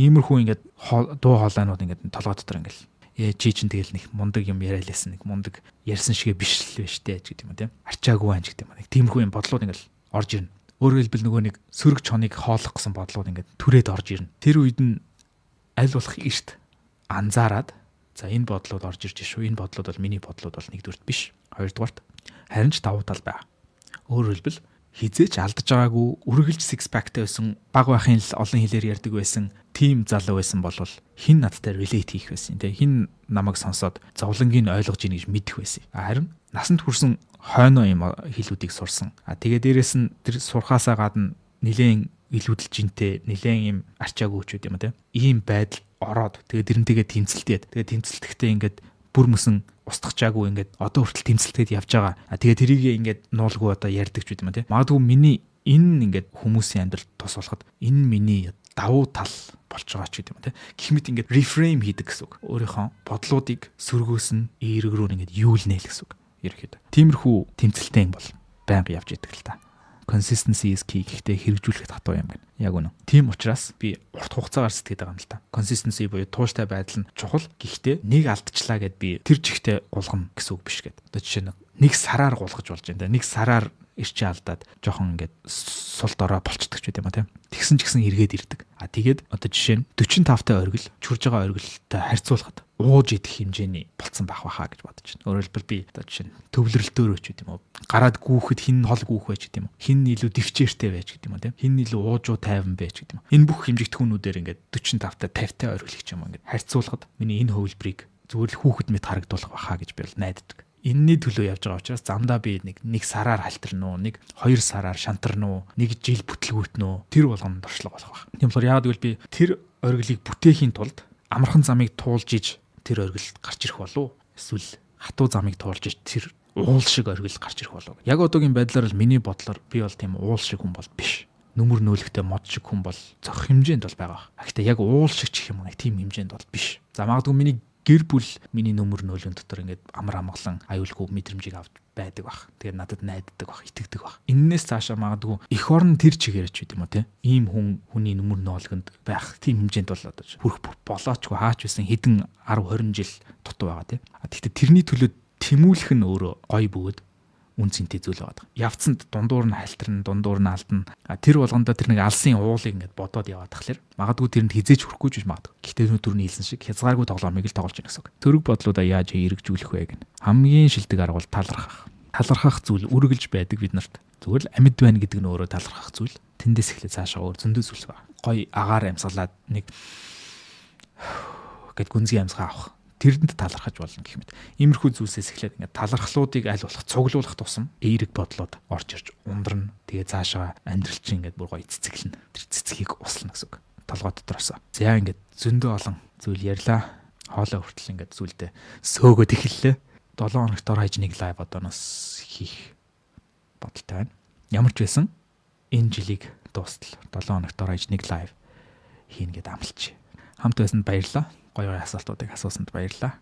A: Иймэрхүү ингээд дуу хоолойнууд ингээд толгой дотор ингээд чи чин тэгэл нэг мундаг юм яриалээсэн, нэг мундаг ярьсан шигэ биш л байж тээ гэдэг юм тийм. Арчаагүй байх гэдэг юм. Нэг тиймэрхүү юм бодлууд ингээд орж ирнэ. Өөрөөр хэлбэл нөгөө нэг сөрөг чоныг хооллох гэсэн бодлууд ингээд түрээд орж ирнэ. Тэр үед нь аль болох эрт анзаараад За, энэ бодлууд орж ирж шүү. Энэ бодлууд бол миний бодлууд бол нэгдүгээрт биш. Хоёрдугаарт харин ч давуу тал байгаа. Өөрөөр хэлбэл, хэзээ ч алдаж байгаагүй, үргэлж six pack-тай байсан, баг байхын л олон хэлээр ярьдаг байсан тийм залуу байсан бол хэн надтай relate хийх байсан те, хэн намайг сонсоод зовлонгийг ойлгож ийн гэж мэдэх байсан. Харин насанд хүрсэн хойноо юм хэлүүдийг сурсан. А тэгээ дээрэс нь тэр сурхаасаа гадна нилээн илүүдэл жинтэй, нилээн юм арчаагүй ч юм те. Ийм байдал ороод, тэгээ тэрнтэйгээ тэмцэлдээд, тэгээ тэмцэлтэхдээ ингээд бүр мөсөн устгачаагүй, ингээд одоо хүртэл тэмцэлтэд явж байгаа. А тэгээ тэрийг ингээд нуулгүй одоо ярьдаг ч юм те. Магадгүй миний энэ ингээд хүмүүсийн амьдралд тус болоход энэ миний давуу тал болж байгаа ч гэдэг юм те. Гэх мэт ингээд reframe хийдэг гэсэн үг. Өөрийнхөө бодлуудыг сөргөөс нь эерэг рүү ингээд юулнэ л гэсэн үг. Ерөнхийдөө. Тиймэрхүү тэмцэлтэй юм бол байнга явж идэг л та. Consistency is key, гэхдээ хэрэгжүүлэхэд хатуу юм байна. Яг үнэ. Тийм учраас би урт хугацаагаар сэтгэдэг байгаа юм л та. Consistency буюу тууштай байдал нь чухал. Гэхдээ нэг алдчихлаа гэд би тэр чигтээ гулгана гэсэн үг биш гэд. Одоо жишээ нь нэг сараар гулгаж болж байна да. Нэг сараар ирчээ алдаад жоохон ингээд сул дорой болчдөг ч гэдэм юм тийм. Тэгсэн ч гэсэн эргээд ирдэг. А тэгээд одоо жишээ нь 45 та оргил чүрж байгаа оргилтой харьцуулахад ууж идэх хэмжээний болцсон байх байхаа гэж бодож байна. Өөрөөр хэлбэл, би одоо жишээ нь төвлөрөлтөөрөө ч гэдэм юм уу. Гараад гүүхэд хэн хол гүүх байж гэдэм юм уу. Хэн илүү дэвчээртэй байж гэдэм юм уу тийм. Хэн илүү уужуу тайван байж гэдэм юм. Энэ бүх хэмжигдэхүүнүүдээр ингээд 45 та 50 та оргил ч юм уу ингээд харьцуулахад миний энэ хувилбарыг зүгээр л хүүхэд мэт харагдуулах байхаа гэж би бол найддаг. Энэний төлөө явж байгаа учраас замдаа би нэг нэг сараар халтарна уу, нэг 2 сараар шантарна уу, нэг жил бүтлгүүтнэ үү, тэр болгоно дуршлага болох байх. Тийм болохоор яагаад гэвэл би тэр оргилыг бүтээхийн тулд амархан замыг туулж иж тэр оргил гарч ирэх болов уу? Эсвэл хатуу замыг туулж иж тэр уул шиг оргил гарч ирэх болов уу? Яг одоогийн байдлаар л миний бодлоор би бол тийм уул шиг хүн бол биш. Нүмер нөөлөгтэй мод шиг хүн бол зохих хэмжээнд бол байгаа. Гэхдээ яг уул шиг ч юм уу, нэг тийм хэмжээнд бол биш. За, магадгүй миний гэр бүл миний нүмер нөөлөн дотор ингээд амар амгалан, аюулгүй мэдрэмжийг авч байдаг бах. Тэгээд надад найддаг бах, итгэдэг бах. Эннээс цаашаа магадгүй эх орн тэр чигээр ч гэдэм үү те. Ийм хүн хүний нүмер нөөлгөнд байх тийм хэмжээнд бол одоо хүрэх болоочгүй, хаач байсан хэдэн 10 20 жил дутуу байгаа те. Гэхдээ тэрний төлөө тэмүүлэх нь өөрөө гоё бөгөөд үн цэнтэй зүйл байгаа. Явцанд дундуур нь халтарна, дундуур нь алдна. А тэр болгондоо тэр нэг алсын уулыг ингээд бодоод яваад тахлаар магадгүй тэрэнд хэзээ ч хүрэхгүй ч гэж магадгүй. Гэхдээ түрүүний хэлсэн шиг хязгааргүй тоглоомыг л тоглож байна гэсэн үг. Сөрөг бодлуудаа яаж эргэжүүлэх вэ гэнэ. Хамгийн шилдэг арга бол талархах. Талархах зүйл үргэлж байдаг бид нарт. Зүгээр л амьд байна гэдэг нь өөрөө талархах зүйл. Тэндээс эхлээд цаашаа өөр зөндөө зүйл байна. Гой агаар амьсгалаад нэг гэд гүнзгий амьсгаа авах, тэрэнд талархаж болно гэх мэт. Иймэрхүү зүйлсээс эхлээд ингээд талархлуудыг аль болох цуглуулах тусам эерэг бодлоод орж ирж ундрна. Тэгээ цаашаа амьдрал чинь ингээд бүр гоё цэцэглэнэ. Тэр цэцгийг услана гэсэн үг. Толгой дотроос. За, ингээд зөндөө олон зүйл ярьлаа. Хоолой хүртэл ингээд зүйлдээ сөөгөөд эхэллээ. 7 хоногт дор хаяж нэг live одооноос хийх бодолтой байна. Ямар ч байсан энэ жилийг дуустал 7 хоногт дор хаяж нэг live хийнэ гэд амлчих. Хамт байсанд баярлалаа. Гоё гоё асуултуудыг асуусанд баярлалаа.